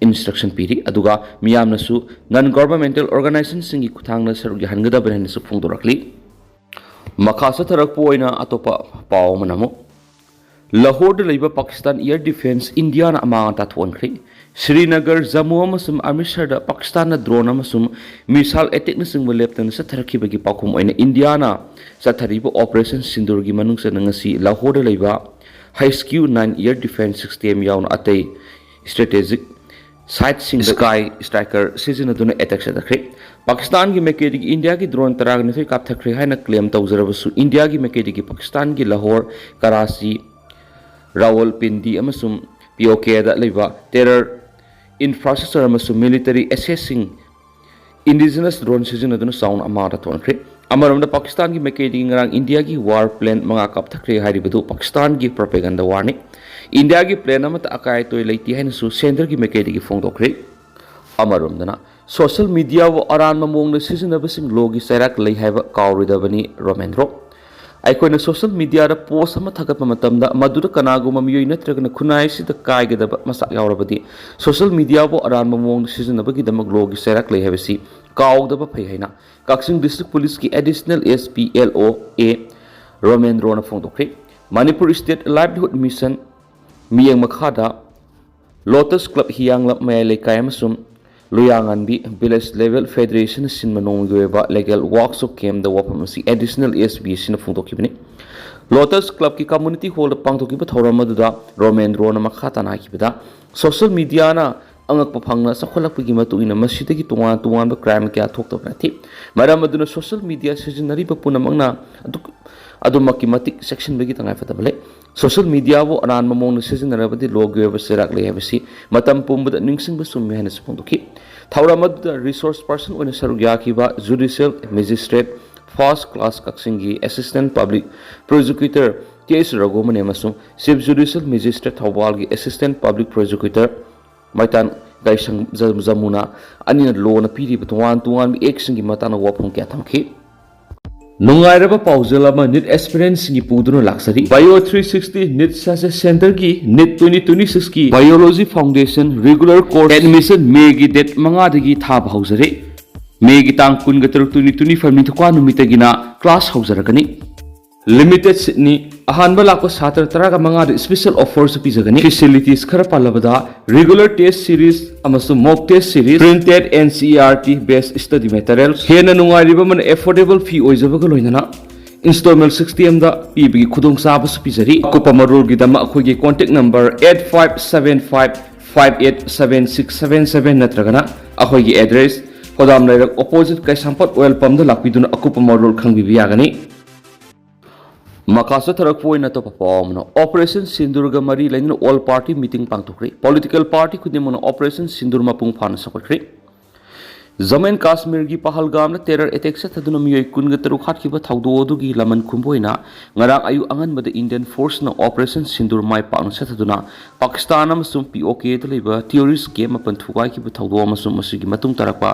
instruction ꯄꯤꯔꯤ꯫ ꯑꯗꯨꯒ ꯃꯤꯌꯥꯝꯅꯁꯨ non governmental organizationꯁꯤꯡꯒꯤ ꯈꯨꯠꯊꯥꯡꯗ ꯁꯔꯨꯛ ꯌꯥꯍꯟꯒꯗꯕꯅꯤ ꯍꯥꯏꯅꯁꯨ ꯐꯣꯡꯗꯣꯔꯛꯂꯤ꯫ ꯃꯈꯥ ꯆꯠꯊꯔꯛꯄ ꯑꯣꯏꯅ ꯑꯇꯣꯞꯄ ꯄꯥꯎ ꯑꯃꯅ ꯑꯃꯨꯛ, ꯂꯥꯍꯣꯔꯗ ꯂꯩꯕ ꯄꯥꯀꯤꯁꯇꯥꯟ air defence ꯏꯟꯗꯤꯌꯥꯅ ꯑꯃꯥꯡ ꯑꯇꯥ ꯊꯣꯛꯍꯟꯈ꯭ꯔꯦ꯫ ꯁ꯭ꯔꯤꯅꯒꯔ, ꯖꯝꯃꯨ ꯑꯃꯁꯨꯡ ꯑꯃ꯭ꯔꯤꯠꯁꯔꯗ ꯄꯥꯀꯤꯁꯇꯥꯟꯅ drone ꯑꯃꯁꯨꯡ missile attackꯅꯆꯤꯡꯕ ꯂꯦꯞꯇꯅ ꯆꯠꯊꯔꯛꯈꯤꯕꯒꯤ ꯄꯥꯎꯈꯨꯝ ꯑꯣꯏꯅ ꯏꯟꯗꯤꯌꯥꯅ ꯆꯠꯊꯔꯤꯕ Operation Sindoorꯒꯤ ꯃꯅꯨꯡ ꯆꯟꯅ ꯉꯁꯤ ꯂꯥꯍꯣꯔꯗ ꯂꯩꯕ H Q nine air defence system ꯌꯥꯎꯅ ꯑꯇꯩ strategic siteꯁꯤꯡꯗ Sky Striker ꯁꯤꯖꯤꯟꯅꯗꯨꯅ attack ꯆꯠꯊꯈ꯭ꯔꯦ꯫ ꯄꯥꯀꯤꯁꯇꯥꯟꯒꯤ ꯃꯥꯏꯀꯩꯗꯒꯤ ꯏꯟꯗꯤꯌꯥꯒꯤ drone ꯇꯔꯥꯅꯤꯊꯣꯏ ꯀꯥꯞꯊꯈ꯭ꯔꯦ ꯍꯥꯏꯅ claim ꯇꯧꯖꯔꯕꯁꯨ, ꯏꯟꯗꯤꯌꯥꯒꯤ ꯃꯥꯏꯀꯩꯗꯒꯤ ꯄꯥꯀꯤꯁꯇꯥꯟꯒꯤ ꯂꯥꯍꯣꯔ, ꯀꯔꯥꯆꯤ, ꯔꯥꯋꯜꯄꯤꯟꯗꯤ ꯑꯃꯁꯨꯡ ꯄꯤꯑꯣꯀꯦꯗ ꯂꯩꯕ terror infrastructure ꯑꯃꯁꯨꯡ military assetꯁꯤꯡ indigenous drone ꯁꯤꯖꯤꯟꯅꯗꯨꯅ ꯆꯥꯎꯅ ꯑꯃꯥꯡ ꯑꯇꯥ ꯊꯣꯛꯍꯟꯈ꯭ꯔꯦ꯫ ꯑꯃꯔꯣꯝꯗ, ꯄꯥꯀꯤꯁꯇꯥꯟꯒꯤ ꯃꯥꯏꯀꯩꯗꯒꯤ ꯉꯔꯥꯡ ꯏꯟꯗꯤꯌꯥꯒꯤ war plane ꯃꯉꯥ ꯀꯥꯞꯊꯈ꯭ꯔꯦ ꯍꯥꯏꯔꯤꯕꯗꯨ ꯄꯥꯀꯤꯁꯇꯥꯟꯒꯤ propaganda warꯅꯤ꯫ ꯏꯟꯗꯤꯌꯥꯒꯤ plane ꯑꯃꯠꯇ ꯑꯀꯥꯏ ꯑꯇꯣꯏ ꯂꯩꯇꯦ ꯍꯥꯏꯅꯁꯨ centreꯒꯤ ꯃꯥꯏꯀꯩꯗꯒꯤ ꯐꯣꯡꯗꯣꯛꯈ꯭ꯔꯦ꯫ ꯑꯃꯔꯣꯝꯗꯅ, social mediaꯕꯨ ꯑꯔꯥꯟꯕ ꯃꯑꯣꯡꯗ ꯁꯤꯖꯤꯟꯅꯕꯁꯤꯡ lawꯒꯤ ꯆꯩꯔꯥꯛ ꯂꯩ ꯍꯥꯏꯕ ꯀꯥꯎꯔꯣꯏꯗꯕꯅꯤ, ꯔꯣꯃꯦꯟꯗ꯭ꯔꯣ꯫ ꯑꯩꯈꯣꯏꯅ social mediaꯗ post ꯑꯃ ꯊꯥꯒꯠꯄ ꯃꯇꯝꯗ, ꯃꯗꯨꯗ ꯀꯅꯥꯒꯨꯝꯕ ꯃꯤꯑꯣꯏ ꯅꯠꯇ꯭ꯔꯒꯅ ꯈꯨꯟꯅꯥꯏ ꯑꯁꯤꯗ ꯀꯥꯏꯒꯗꯕ ꯃꯆꯥꯛ ꯌꯥꯎꯔꯕꯗꯤ, social mediaꯕꯨ ꯑꯔꯥꯟꯕ ꯃꯑꯣꯡꯗ ꯁꯤꯖꯤꯟꯅꯕꯒꯤꯗꯃꯛ lawꯒꯤ ꯆꯩꯔꯥꯛ ꯂꯩ ꯍꯥꯏꯕꯁꯤ ꯀꯥꯎꯗꯕ ꯐꯩ ꯍꯥꯏꯅ ꯀꯛꯆꯤꯡ District Policeꯀꯤ Additional S P L O A ꯔꯣꯃꯦꯟꯗ꯭ꯔꯣꯅ ꯐꯣꯡꯗꯣꯛꯈ꯭ꯔꯦ꯫ Manipur State Livelihood Mission ꯃꯤꯠꯌꯦꯡ ꯃꯈꯥꯗ Lotus Club ꯍꯤꯌꯥꯡꯂꯝ ꯃꯌꯥꯏ ꯂꯩꯀꯥꯏ ꯑꯃꯁꯨꯡ ꯂꯨꯌꯥꯉꯥꯟꯕꯤ Village Level Federation ꯁꯤꯟꯕ ꯅꯣꯡꯃꯒꯤ ꯑꯣꯏꯕ legal workshop campꯗ ꯋꯥꯐꯝ ꯑꯁꯤ Additional S P ꯁꯤꯅ ꯐꯣꯡꯗꯣꯛꯈꯤꯕꯅꯤ꯫ Lotus Clubꯀꯤ community hallꯗ ꯄꯥꯡꯊꯣꯛꯈꯤꯕ ꯊꯧꯔꯝ ꯑꯗꯨꯗ ꯔꯣꯃꯦꯟꯗ꯭ꯔꯣꯅ ꯃꯈꯥ ꯇꯥꯅ ꯍꯥꯏꯈꯤꯕꯗ, social mediaꯅ ꯑꯉꯛꯄ ꯐꯪꯅ ꯆꯥꯎꯈꯠꯂꯛꯄꯒꯤ ꯃꯇꯨꯡ ꯏꯟꯅ ꯃꯁꯤꯗꯒꯤ ꯇꯣꯉꯥꯟ ꯇꯣꯉꯥꯟꯕ crime ꯀꯌꯥ ꯊꯣꯛꯇꯕ ꯅꯠꯇꯦ꯫ ꯃꯔꯝ ꯑꯗꯨꯅ social media ꯁꯤꯖꯤꯟꯅꯔꯤꯕ ꯄꯨꯝꯅꯃꯛꯅ ꯑꯗꯨꯛ-, ꯑꯗꯨꯃꯛꯀꯤ ꯃꯇꯤꯛ ꯆꯦꯛꯁꯤꯟꯕꯒꯤ ꯇꯉꯥꯏꯐꯗꯕ ꯂꯩ꯫ Social mediaꯕꯨ ꯑꯔꯥꯟꯕ ꯃꯑꯣꯡꯗ ꯁꯤꯖꯤꯟꯅꯔꯕꯗꯤ lawꯒꯤ ꯑꯣꯏꯕ ꯆꯩꯔꯥꯛ ꯂꯩ ꯍꯥꯏꯕꯁꯤ ꯃꯇꯝ ꯄꯨꯝꯕꯗ ꯅꯤꯡꯁꯤꯡꯕ ꯆꯨꯝꯃꯤ ꯍꯥꯏꯅꯁꯨ ꯐꯣꯡꯗꯣꯛꯈꯤ꯫ ꯊꯧꯔꯝ ꯑꯗꯨꯗ resource person ꯑꯣꯏꯅ ꯁꯔꯨꯛ ꯌꯥꯈꯤꯕ Judicial Magistrate First Class ꯀꯛꯆꯤꯡꯒꯤ Assistant Public Prosecutor T H ꯔꯘꯨꯃꯅꯤ ꯑꯃꯁꯨꯡ Chief Judicial Magistrate ꯊꯧꯕꯥꯜꯒꯤ Assistant Public Prosecutor ꯃꯩꯇꯥꯟ ꯀꯥꯏꯁꯪ ꯖ- ꯖꯃꯨꯅ ꯑꯅꯤꯅ ꯂꯣꯅ ꯄꯤꯔꯤꯕ ꯇꯣꯉꯥꯟ ꯇꯣꯉꯥꯟꯕ ꯑꯦꯛꯁꯤꯡꯒꯤ ꯃꯇꯥꯡꯗ ꯋꯥꯐꯝ ꯀꯌꯥ ꯊꯝꯈꯤ꯫ ꯅꯨꯡꯉꯥꯏꯔꯕ ꯄꯥꯎꯖꯦꯜ ꯑꯃ ꯅꯤꯠ ꯑꯦꯁꯄꯤꯔꯦꯟꯁꯤꯡꯒꯤ ꯄꯨꯗꯨꯅ ꯂꯥꯛꯆꯔꯤ꯫ Bio three sixty NEET success ꯁꯦꯟꯇꯔꯒꯤ ꯅꯤꯠ ꯇ꯭ꯋꯦꯟꯇꯤ ꯇ꯭ꯋꯦꯟꯇꯤ ꯁꯤꯛꯁꯀꯤ biology foundation regular course admission ꯃꯦꯒꯤ ꯗꯦꯠ ꯃꯉꯥꯗꯒꯤ ꯊꯥꯕ ꯍꯧꯖꯔꯦ꯫ ꯃꯦꯒꯤ ꯇꯥꯡ ꯀꯨꯟꯒ ꯇꯔꯨꯛ, ꯇ꯭ꯋꯦꯟꯇꯤ ꯇ꯭ꯋꯦꯟꯇꯤ ꯐꯥꯏꯚ ꯅꯤꯡꯊꯧꯀꯥ ꯅꯨꯃꯤꯠꯇꯒꯤꯅ ꯀ꯭ꯂꯥꯁ ꯍꯧꯖꯔꯛꯀꯅꯤ꯫ ꯂꯤꯃꯤꯇꯦꯗ ꯁꯤꯠꯅꯤ꯫ ꯑꯍꯥꯟꯕ ꯂꯥꯛꯄ ꯁꯥꯇ꯭ꯔ ꯇꯔꯥꯒ ꯃꯉꯥꯗ ꯁ꯭ꯄꯦꯁꯦꯜ ꯑꯣꯐꯔꯁꯨ ꯄꯤꯖꯒꯅꯤ꯫ ꯐꯦꯁꯤꯂꯤꯇꯤꯁ ꯈꯔ ꯄꯜꯂꯕꯗ, ꯔꯤꯒꯨꯂꯔ ꯇꯦꯁ ꯁꯤꯔꯤꯁ ꯑꯃꯁꯨꯡ mock test series, printed N C E R T based study materials, ꯍꯦꯟꯅ ꯅꯨꯡꯉꯥꯏꯔꯤꯕ ꯑꯃꯅ ꯑꯦꯐꯣꯔꯗꯦꯕꯜ ꯐꯤ ꯑꯣꯏꯖꯕꯒ ꯂꯣꯏꯅꯅ ꯏꯟꯁꯇꯣꯜꯃꯦꯟ ꯁꯤꯛꯁꯇꯤ ꯑꯃꯗ ꯄꯤꯕꯒꯤ ꯈꯨꯗꯣꯡꯆꯥꯕꯁꯨ ꯄꯤꯖꯔꯤ꯫ ꯑꯀꯨꯞꯄ ꯃꯔꯣꯜꯒꯤꯗꯃꯛ ꯑꯩꯈꯣꯏꯒꯤ contact number eight five seven five five eight seven six seven seven ꯅꯠꯇ꯭ꯔꯒꯅ ꯑꯩꯈꯣꯏꯒꯤ ꯑꯦꯗ꯭ꯔꯦꯁ, ꯍꯣꯗꯥꯝ ꯂꯩꯔꯛ ꯑꯣꯄꯣꯖꯤꯠ ꯀꯩꯁꯥꯝꯄꯥꯠ ꯑꯣꯏꯜ ꯄꯝꯗ ꯂꯥꯛꯄꯤꯗꯨꯅ ꯑꯀꯨꯞꯄ ꯃꯔꯣꯜ ꯈꯪꯕꯤꯕ ꯌꯥꯒꯅꯤ꯫ ꯃꯈꯥ ꯆꯠꯊꯔꯛꯄ ꯑꯣꯏꯅ ꯑꯇꯣꯞꯄ ꯄꯥꯎ ꯑꯃꯅ, ꯑꯣꯄꯔꯦꯁꯟ ꯁꯤꯟꯗꯨꯔꯒ ꯃꯔꯤ ꯂꯩꯅꯅ ꯑꯣꯜ ꯄꯥꯔꯇꯤ ꯃꯤꯇꯤꯡ ꯄꯥꯡꯊꯣꯛꯈ꯭ꯔꯦ꯫ ꯄꯣꯂꯤꯇꯤꯀꯦꯜ ꯄꯥꯔꯇꯤ ꯈꯨꯗꯤꯡꯃꯛꯅ ꯑꯣꯄꯔꯦꯁꯟ ꯁꯤꯟꯗꯨꯔ ꯃꯄꯨꯡ ꯐꯥꯅ ꯆꯥꯎꯈꯠꯈ꯭ꯔꯦ꯫ ꯖꯝꯃꯨ ꯑꯦꯟ ꯀꯥꯁꯃꯤꯔꯒꯤ ꯄꯍꯜꯒꯥꯝꯗ ꯇꯦꯔꯔ ꯑꯦꯇꯦꯛ ꯆꯠꯊꯗꯨꯅ ꯃꯤꯑꯣꯏ ꯀꯨꯟꯒ ꯇꯔꯨꯛ ꯍꯥꯠꯈꯤꯕ ꯊꯧꯗꯣꯛ ꯑꯗꯨꯒꯤ ꯂꯃꯟ ꯈꯨꯝꯕ ꯑꯣꯏꯅ ꯉꯔꯥꯡ ꯑꯌꯨꯛ ꯑꯉꯟꯕꯗ ꯏꯟꯗꯤꯌꯟ ꯐꯣꯔꯁꯅ ꯑꯣꯄꯔꯦꯁꯟ ꯁꯤꯟꯗꯨꯔ ꯃꯥꯏ ꯄꯥꯛꯅ ꯆꯠꯊꯗꯨꯅ ꯄꯥꯀꯤꯁꯇꯥꯟ ꯑꯃꯁꯨꯡ ꯄꯤ ꯑꯣ ꯀꯦꯗ ꯂꯩꯕ ꯇꯤꯑꯣꯔꯤꯁ ꯀꯦꯝ ꯃꯥꯄꯟ ꯊꯨꯒꯥꯏꯈꯤꯕ ꯊꯧꯗꯣꯛ ꯑꯃꯁꯨꯡ ꯃꯁꯤꯒꯤ ꯃꯇꯨꯡ ꯇꯥꯔꯛꯄ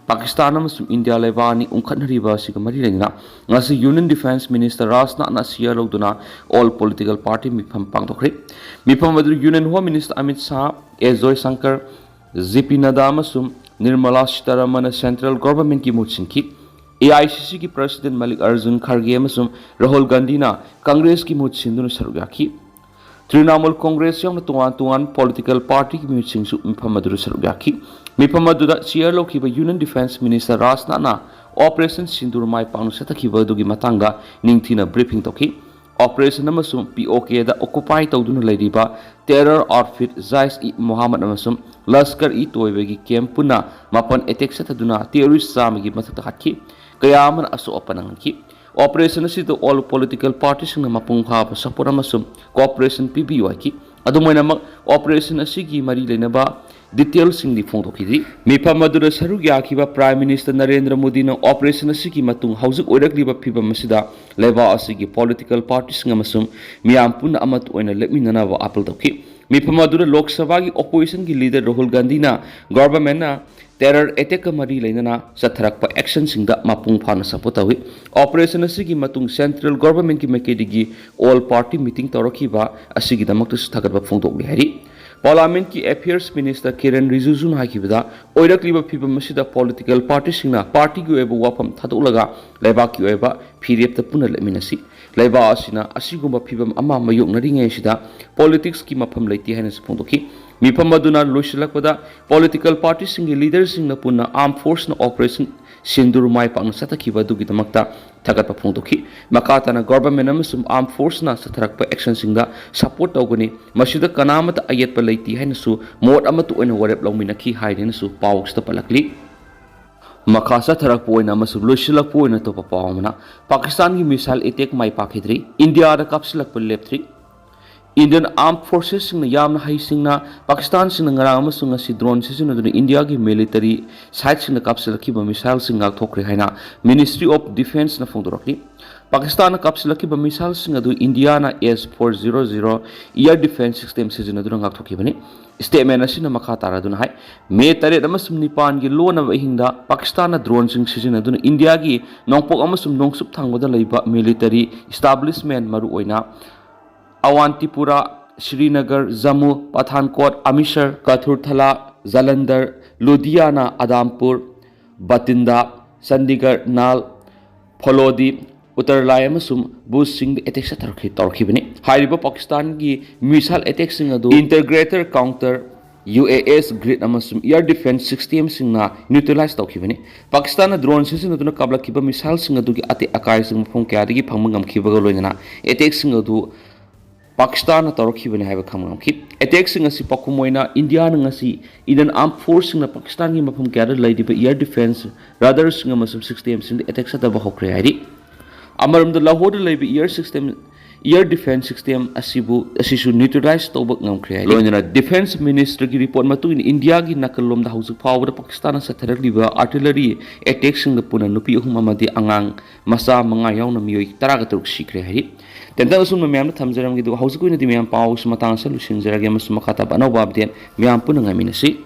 ꯄꯥꯀꯤꯁꯇꯥꯟ ꯑꯃꯁꯨꯡ ꯏꯟꯗꯤꯌꯥ ꯂꯩꯕꯥꯛ ꯑꯅꯤ ꯎꯪꯈꯠꯅꯔꯤꯕ ꯑꯁꯤꯒ ꯃꯔꯤ ꯂꯩꯅꯅ ꯉꯁꯤ ꯌꯨꯅꯤꯌꯟ ꯗꯤꯐꯦꯟꯁ ꯃꯤꯅꯤꯁꯇꯔ ꯔꯥꯖꯅꯥꯊꯅ ꯁꯤꯌꯥ ꯂꯧꯗꯨꯅ ꯑꯣꯜ ꯄꯣꯂꯤꯇꯤꯀꯦꯜ ꯄꯥꯔꯇꯤ ꯃꯤꯐꯝ ꯄꯥꯡꯊꯣꯛꯈ꯭ꯔꯦ꯫ ꯃꯤꯐꯝ ꯑꯗꯨꯗ union home minister Amit Shah, S Jaishankar, J P Nadda ꯑꯃꯁꯨꯡ ꯅꯤꯔꯃꯂꯥ ꯁꯤꯇꯥꯔꯥꯃꯟꯅ ꯁꯦꯟꯇ꯭ꯔꯦꯜ ꯒꯣꯚꯔꯟꯃꯦꯟꯠꯀꯤ ꯃꯍꯨꯠ ꯁꯤꯟꯈꯤ꯫ ꯑꯦ ꯑꯥꯏ ꯁꯤ ꯁꯤꯒꯤ ꯄ꯭ꯔꯁꯤꯗꯦꯟꯠ ꯃꯜꯂꯤꯛ ꯑꯔꯖꯨꯟ ꯈꯔꯒꯦ ꯑꯃꯁꯨꯡ ꯔꯥꯍꯨꯜ ꯒꯥꯟꯙꯤꯅ ꯀꯪꯒ꯭ꯔꯦꯁꯀꯤ ꯃꯍꯨꯠ ꯁꯤꯟꯗꯨꯅ ꯁꯔꯨꯛ ꯌꯥꯈꯤ꯫ ꯇ꯭ꯔꯤꯅꯥꯃꯨꯜ ꯀꯪꯒ꯭ꯔꯦꯁ ꯌꯥꯎꯅ ꯇꯣꯉꯥꯟ ꯇꯣꯉꯥꯟꯕ ꯄꯣꯂꯤꯇꯤꯀꯦꯜ ꯄꯥꯔꯇꯤꯒꯤ ꯃꯤꯍꯨꯠꯁꯤꯡꯁꯨ ꯃꯤꯐꯝ ꯑꯗꯨꯗ ꯁꯔꯨꯛ ꯌꯥꯈꯤ꯫ ꯃꯤꯐꯝ ꯑꯗꯨꯗ ꯆꯤꯌꯔ ꯂꯧꯈꯤꯕ ꯌꯨꯅꯤꯌꯟ ꯗꯤꯐꯦꯟꯁ ꯃꯤꯅꯤꯁꯇꯔ ꯔꯥꯖꯅꯥꯊꯅ ꯑꯣꯄꯔꯦꯁꯟ ꯁꯤꯟꯗꯨꯔ ꯃꯥꯏ ꯄꯥꯛꯅ ꯆꯠꯊꯈꯤꯕ ꯑꯗꯨꯒꯤ ꯃꯇꯥꯡꯗ ꯅꯤꯡꯊꯤꯅ ꯕ꯭ꯔꯤꯐꯤꯡ ꯇꯧꯈꯤ꯫ ꯑꯣꯄꯔꯦꯁꯟ ꯑꯃꯁꯨꯡ ꯄꯤ ꯑꯣ ꯀꯦꯗ ꯑꯣꯀꯨꯄꯥꯏ ꯇꯧꯗꯨꯅ ꯂꯩꯔꯤꯕ ꯇꯦꯔꯔ ꯑꯥꯎꯠꯐꯤꯠ ꯖꯥꯏꯁ ꯏ ꯃꯣꯍꯥꯃꯗ ꯑꯃꯁꯨꯡ ꯂꯁꯀꯔ ꯏ ꯇꯣꯏꯕꯒꯤ ꯀꯦꯝꯞ ꯄꯨꯟꯅ ꯃꯥꯄꯟ ꯑꯦꯇꯦꯛ ꯆꯠꯊꯗꯨꯅ ꯇꯦꯔꯣꯔꯤꯁ ꯆꯥꯝꯃꯒꯤ ꯃꯊꯛꯇ ꯍꯥꯠꯈꯤ꯫ ꯀꯌꯥ ꯑꯃꯅ ꯑꯁꯣꯛ ꯑꯄꯟ ꯅꯪꯍꯟꯈꯤ꯫ ꯑꯣꯄꯔꯦꯁꯟ ꯑꯁꯤꯗ ꯑꯣꯜ ꯄꯣꯂꯤꯇꯤꯀꯦꯜ ꯄꯥꯔꯇꯤꯁꯤꯡꯅ ꯃꯄꯨꯡ ꯐꯥꯕ ꯁꯄꯣꯔꯠ ꯑꯃꯁꯨꯡ ꯀꯣꯑꯣꯄꯔꯦꯁꯟ ꯄꯤꯕꯤꯌꯨ ꯍꯥꯏꯈꯤ꯫ ꯑꯗꯨꯝ ꯑꯣꯏꯅꯃꯛ, ꯑꯣꯄꯔꯦꯁꯟ ꯑꯁꯤꯒꯤ ꯃꯔꯤ ꯂꯩꯅꯕ ꯗꯤꯇꯦꯜꯁꯤꯡꯗꯤ ꯐꯣꯡꯗꯣꯛꯈꯤꯗ꯭ꯔꯤ꯫ ꯃꯤꯐꯝ ꯑꯗꯨꯗ ꯁꯔꯨꯛ ꯌꯥꯈꯤꯕ ꯄ꯭ꯔꯥꯏꯝ ꯃꯤꯅꯤꯁꯇꯔ ꯅꯔꯦꯟꯗ꯭ꯔ ꯃꯣꯗꯤꯅ ꯑꯣꯄꯔꯦꯁꯟ ꯑꯁꯤꯒꯤ ꯃꯇꯨꯡ ꯍꯧꯖꯤꯛ ꯑꯣꯏꯔꯛꯂꯤꯕ ꯐꯤꯚꯝ ꯑꯁꯤꯗ ꯂꯩꯕꯥꯛ ꯑꯁꯤꯒꯤ ꯄꯣꯂꯤꯇꯤꯀꯦꯜ ꯄꯥꯔꯇꯤꯁꯤꯡ ꯑꯃꯁꯨꯡ ꯃꯤꯌꯥꯝ ꯄꯨꯟꯅ ꯑꯃꯠꯇ ꯑꯣꯏꯅ ꯂꯦꯞꯃꯤꯟꯅꯅꯕ ꯑꯥꯄꯤꯜ ꯇꯧꯈꯤ꯫ ꯃꯤꯐꯝ ꯑꯗꯨꯗ ꯂꯣꯛ ꯁꯚꯥꯒꯤ ꯑꯣꯄꯣꯖꯤꯁꯟꯒꯤ ꯂꯤꯗꯔ ꯔꯥꯍꯨꯜ ꯒꯥꯟꯙꯤꯅ ꯒꯣꯚꯔꯟꯃꯦꯟꯠꯅ ꯇꯦꯔꯔ ꯑꯦꯇꯦꯛꯀ ꯃꯔꯤ ꯂꯩꯅꯅ ꯆꯠꯊꯔꯛꯄ ꯑꯦꯛꯁꯟꯁꯤꯡꯗ ꯃꯄꯨꯡ ꯐꯥꯅ ꯁꯄꯣꯔꯠ ꯇꯧꯏ꯫ ꯑꯣꯄꯔꯦꯁꯟ ꯑꯁꯤꯒꯤ ꯃꯇꯨꯡ ꯁꯦꯟꯇ꯭ꯔꯦꯜ ꯒꯣꯚꯔꯟꯃꯦꯟꯠꯀꯤ ꯃꯥꯏꯀꯩꯗꯒꯤ ꯑꯣꯜ ꯄꯥꯔꯇꯤ ꯃꯤꯇꯤꯡ ꯇꯧꯔꯛꯈꯤꯕ ꯑꯁꯤꯒꯤꯗꯃꯛꯇꯁꯨ ꯊꯥꯒꯠꯄ ꯐꯣꯡꯗꯣꯛꯂꯤ ꯍꯥꯏꯔꯤ꯫ ꯄꯥꯔꯂꯤꯌꯥꯃꯦꯟꯠꯀꯤ ꯑꯦꯐꯤꯌꯔꯁ ꯃꯤꯅꯤꯁꯇꯔ ꯀꯤꯔꯟ ꯔꯤꯖꯤꯖꯨꯅ ꯍꯥꯏꯈꯤꯕꯗ, ꯑꯣꯏꯔꯛꯂꯤꯕ ꯐꯤꯚꯝ ꯑꯁꯤꯗ ꯄꯣꯂꯤꯇꯤꯀꯦꯜ ꯄꯥꯔꯇꯤꯁꯤꯡꯅ ꯄꯥꯔꯇꯤꯒꯤ ꯑꯣꯏꯕ ꯋꯥꯐꯝ ꯊꯥꯗꯣꯛꯂꯒ ꯂꯩꯕꯥꯛꯀꯤ ꯑꯣꯏꯕ ꯐꯤꯔꯦꯞꯇ ꯄꯨꯟꯅ ꯂꯦꯞꯃꯤꯟꯅꯁꯤ꯫ ꯂꯩꯕꯥꯛ ꯑꯁꯤꯅ ꯑꯁꯤꯒꯨꯝꯕ ꯐꯤꯚꯝ ꯑꯃ ꯃꯥꯌꯣꯛꯅꯔꯤꯉꯩ ꯑꯁꯤꯗ ꯄꯣꯂꯤꯇꯤꯛꯁꯀꯤ ꯃꯐꯝ ꯂꯩꯇꯦ ꯍꯥꯏꯅꯁꯨ ꯐꯣꯡꯗꯣꯛꯈꯤ꯫ ꯃꯤꯐꯝ ꯑꯗꯨꯅ ꯂꯣꯏꯁꯤꯜꯂꯛꯄꯗ ꯄꯣꯂꯤꯇꯤꯀꯦꯜ ꯄꯥꯔꯇꯤꯁꯤꯡꯒꯤ ꯂꯤꯗꯔꯁꯤꯡꯅ ꯄꯨꯟꯅ ꯑꯥꯔꯝ ꯐꯣꯔꯁꯅ ꯑꯣꯄꯔꯦꯁꯟ ꯁꯤꯟꯗꯨꯔ ꯃꯥꯏ ꯄꯥꯛꯅ ꯆꯠꯊꯈꯤꯕ ꯑꯗꯨꯒꯤꯗꯃꯛꯇ ꯊꯥꯒꯠꯄ ꯐꯣꯡꯗꯣꯛꯈꯤ꯫ ꯃꯈꯥ ꯇꯥꯅ ꯒꯣꯚꯔꯟꯃꯦꯟꯠ ꯑꯃꯁꯨꯡ ꯑꯥꯔꯝ ꯐꯣꯔꯁꯅ ꯆꯠꯊꯔꯛꯄ ꯑꯦꯛꯁꯟꯁꯤꯡꯗ ꯁꯄꯣꯔꯠ ꯇꯧꯒꯅꯤ, ꯃꯁꯤꯗ ꯀꯅꯥꯃꯠꯇ ꯑꯌꯦꯠꯄ ꯂꯩꯇꯦ ꯍꯥꯏꯅꯁꯨ ꯃꯣꯠ ꯑꯃꯠꯇ ꯑꯣꯏꯅ ꯋꯥꯔꯦꯞ ꯂꯧꯃꯤꯟꯅꯈꯤ ꯍꯥꯏꯅꯁꯨ ꯄꯥꯎꯁꯤꯗ ꯄꯜꯂꯛꯂꯤ꯫ ꯃꯈꯥ ꯆꯠꯊꯔꯛꯄ ꯑꯣꯏꯅ ꯑꯃꯁꯨꯡ ꯂꯣꯏꯁꯤꯜꯂꯛꯄ ꯑꯣꯏꯅ ꯑꯇꯣꯞꯄ ꯄꯥꯎ ꯑꯃꯅ, ꯄꯥꯀꯤꯁꯇꯥꯟꯒꯤ ꯃꯤꯁꯥꯏꯜ ꯑꯦꯇꯦꯛ ꯃꯥꯏ ꯄꯥꯛꯈꯤꯗ꯭ꯔꯤ, ꯏꯟꯗꯤꯌꯥꯗ ꯀꯥꯞꯁꯤꯜꯂꯛꯄ ꯂꯦꯞꯇ꯭ꯔꯤ꯫ ꯏꯟꯗꯤꯌꯟ ꯑꯥꯔꯝ ꯐꯣꯔꯁꯦꯁꯁꯤꯡꯅ ꯌꯥꯝꯅ ꯍꯩꯁꯤꯡꯅ ꯄꯥꯀꯤꯁꯇꯥꯟꯁꯤꯡꯅ ꯉꯔꯥꯡ ꯑꯃꯁꯨꯡ ꯉꯁꯤ ꯗ꯭ꯔꯣꯟ ꯁꯤꯖꯤꯟꯅꯗꯨꯅ ꯏꯟꯗꯤꯌꯥꯒꯤ ꯃꯤꯂꯤꯇꯔꯤ ꯁꯥꯏꯠꯁꯤꯡꯗ ꯀꯥꯞꯁꯤꯜꯂꯛꯈꯤꯕ ꯃꯤꯁꯥꯏꯜꯁꯤꯡ ꯉꯥꯛꯊꯣꯛꯈ꯭ꯔꯦ ꯍꯥꯏꯅ ꯃꯤꯅꯤꯁꯇ꯭ꯔꯤ ꯑꯣꯐ ꯗꯤꯐꯦꯟꯁꯅ ꯐꯣꯡꯗꯣꯔꯛꯂꯤ꯫ ꯄꯥꯀꯤꯁꯇꯥꯟꯅ ꯀꯥꯞꯁꯤꯜꯂꯛꯈꯤꯕ ꯃꯤꯁꯥꯏꯜꯁꯤꯡ ꯑꯗꯨ ꯏꯟꯗꯤꯌꯥꯅ S four zero zero air defence system ꯁꯤꯖꯤꯟꯅꯗꯨꯅ ꯉꯥꯛꯊꯣꯛꯈꯤꯕꯅꯤ꯫ ꯁ꯭ꯇꯦꯠꯃꯦꯟ ꯑꯁꯤꯅ ꯃꯈꯥ ꯇꯥꯔꯗꯨꯅ ꯍꯥꯏ, ꯃꯦ ꯇꯔꯦꯠ ꯑꯃꯁꯨꯡ ꯅꯤꯄꯥꯟꯒꯤ ꯂꯣꯟꯅꯕ ꯑꯍꯤꯡꯗ ꯄꯥꯀꯤꯁꯇꯥꯟꯅ ꯗ꯭ꯔꯣꯟꯁꯤꯡ ꯁꯤꯖꯤꯟꯅꯗꯨꯅ ꯏꯟꯗꯤꯌꯥꯒꯤ ꯅꯣꯡꯄꯣꯛ ꯑꯃꯁꯨꯡ ꯅꯣꯡꯆꯨꯞ ꯊꯪꯕꯗ ꯂꯩꯕ ꯃꯤꯂꯤꯇꯔꯤ ꯏꯁꯇꯥꯕ꯭ꯂꯤꯁꯃꯦꯟ, ꯃꯔꯨꯑꯣꯏꯅ ꯑꯋꯥꯟꯇꯤꯄꯨꯔꯥ, ꯁ꯭ꯔꯤꯅꯒꯔ, ꯖꯝꯃꯨ, ꯄꯊꯥꯟꯀꯣꯠ, ꯑꯃꯤꯁꯔ, ꯀꯊꯨꯔꯊꯂꯥ, ꯖꯂꯟꯙꯔ, ꯂꯨꯙꯤꯌꯥꯅꯥ, ꯑꯗꯥꯝꯄꯨꯔ, ꯕꯇꯤꯟꯗꯥ, ꯆꯟꯗꯤꯒꯔ, ꯅꯥꯜ, ꯐꯣꯂꯣꯗꯤ, ꯎꯠꯇꯔꯂꯥꯏ ꯑꯃꯁꯨꯡ ꯕꯨꯖꯁꯤꯡꯗ ꯑꯦꯇꯦꯛ ꯆꯠꯊꯔꯛꯈꯤ-, ꯇꯧꯔꯛꯈꯤꯕꯅꯤ꯫ ꯍꯥꯏꯔꯤꯕ ꯄꯥꯀꯤꯁꯇꯥꯟꯒꯤ ꯃꯤꯁꯥꯏꯜ ꯑꯦꯇꯦꯛꯁꯤꯡ ꯑꯗꯨ integrated counter, U A S grid ꯑꯃꯁꯨꯡ ꯏꯌꯔ ꯗꯤꯐꯦꯟꯁ ꯁꯤꯁꯇꯦꯝꯁꯤꯡꯅ ꯅ꯭ꯌꯨꯇ꯭ꯔꯦꯂꯥꯏꯖ ꯇꯧꯈꯤꯕꯅꯤ꯫ ꯄꯥꯀꯤꯁꯇꯥꯟꯅ ꯗ꯭ꯔꯣꯟ ꯁꯤꯖꯤꯟꯅꯗꯨꯅ ꯀꯥꯞꯂꯛꯈꯤꯕ ꯃꯤꯁꯥꯏꯜꯁꯤꯡ ꯑꯗꯨꯒꯤ ꯑꯇꯦꯛ ꯑꯀꯥꯏꯁꯤꯡ ꯃꯐꯝ ꯀꯌꯥꯗꯒꯤ ꯐꯪꯕ ꯉꯝꯈꯤꯕꯒ ꯂꯣꯏꯅꯅ ꯑꯦꯇꯦꯛꯁꯤꯡ ꯑꯗꯨ ꯄꯥꯀꯤꯁꯇꯥꯟꯅ ꯇꯧꯔꯛꯈꯤꯕꯅꯤ ꯍꯥꯏꯕ ꯈꯪꯕ ꯉꯝꯈꯤ꯫ ꯑꯦꯇꯦꯛꯁꯤꯡ ꯑꯁꯤ ꯄꯥꯎꯈꯨꯝ ꯑꯣꯏꯅ ꯏꯟꯗꯤꯌꯥꯅ ꯉꯁꯤ ꯏꯟꯗꯤꯌꯟ ꯑꯥꯔꯝ ꯐꯣꯔꯁꯁꯤꯡꯅ ꯄꯥꯀꯤꯁꯇꯥꯟꯒꯤ ꯃꯐꯝ ꯀꯌꯥꯗ ꯂꯩꯔꯤꯕ ꯏꯌꯔ ꯗꯤꯐꯦꯟꯁ ꯔꯥꯗꯥꯔꯁꯤꯡ ꯑꯃꯁꯨꯡ ꯁꯤꯁꯇꯦꯝꯁꯤꯡꯗ ꯑꯦꯇꯦꯛ ꯆꯠꯊꯕ ꯍꯧꯈ꯭ꯔꯦ ꯍꯥꯏꯔꯤ꯫ ꯑꯃꯔꯣꯝꯗ ꯂꯥꯍꯣꯔꯗ ꯂꯩꯕ year system, air defense system ꯑꯁꯤꯕꯨ, ꯑꯁꯤꯁꯨ neutralize ꯇꯧꯕ ꯉꯝꯈ꯭ꯔꯦ ꯍꯥꯏꯔꯤ꯫ ꯂꯣꯏꯅꯅ defense minister ꯒꯤ report ꯃꯇꯨꯡ ꯏꯟꯅ ꯏꯟꯗꯤꯌꯥꯒꯤ ꯅꯥꯀꯜꯂꯣꯝꯗ ꯍꯧꯖꯤꯛ ꯐꯥꯎꯕꯗ ꯄꯥꯀꯤꯁꯇꯥꯟꯅ ꯆꯠꯊꯔꯛꯂꯤꯕ artillery attack ꯁꯤꯡꯗ ꯄꯨꯟꯅ ꯅꯨꯄꯤ ꯑꯍꯨꯝ ꯑꯃꯗꯤ ꯑꯉꯥꯡ ꯃꯆꯥ ꯃꯉꯥ ꯌꯥꯎꯅ ꯃꯤꯑꯣꯏ ꯇꯔꯥꯒ ꯇꯔꯨꯛ ꯁꯤꯈ꯭ꯔꯦ ꯍꯥꯏꯔꯤ꯫ ꯇꯦꯟꯇꯪ ꯑꯁꯨꯝꯅ ꯃꯌꯥꯝꯗ ꯊꯝꯖꯔꯝꯒꯦ, ꯑꯗꯨꯒ ꯍꯧꯖꯤꯛꯀꯤ ꯑꯣꯏꯅꯗꯤ ꯃꯌꯥꯝ ꯄꯥꯎꯁꯤ ꯃꯇꯥꯡ ꯑꯁꯤꯗ ꯂꯣꯏꯁꯤꯟꯖꯔꯒꯦ, ꯑꯃꯁꯨꯡ ꯃꯈꯥ ꯇꯥꯕ ꯑꯅꯧꯕ update ꯃꯌꯥꯝ ꯄꯨꯟꯅ ꯉꯥꯏꯃꯤꯟꯅꯁꯤ꯫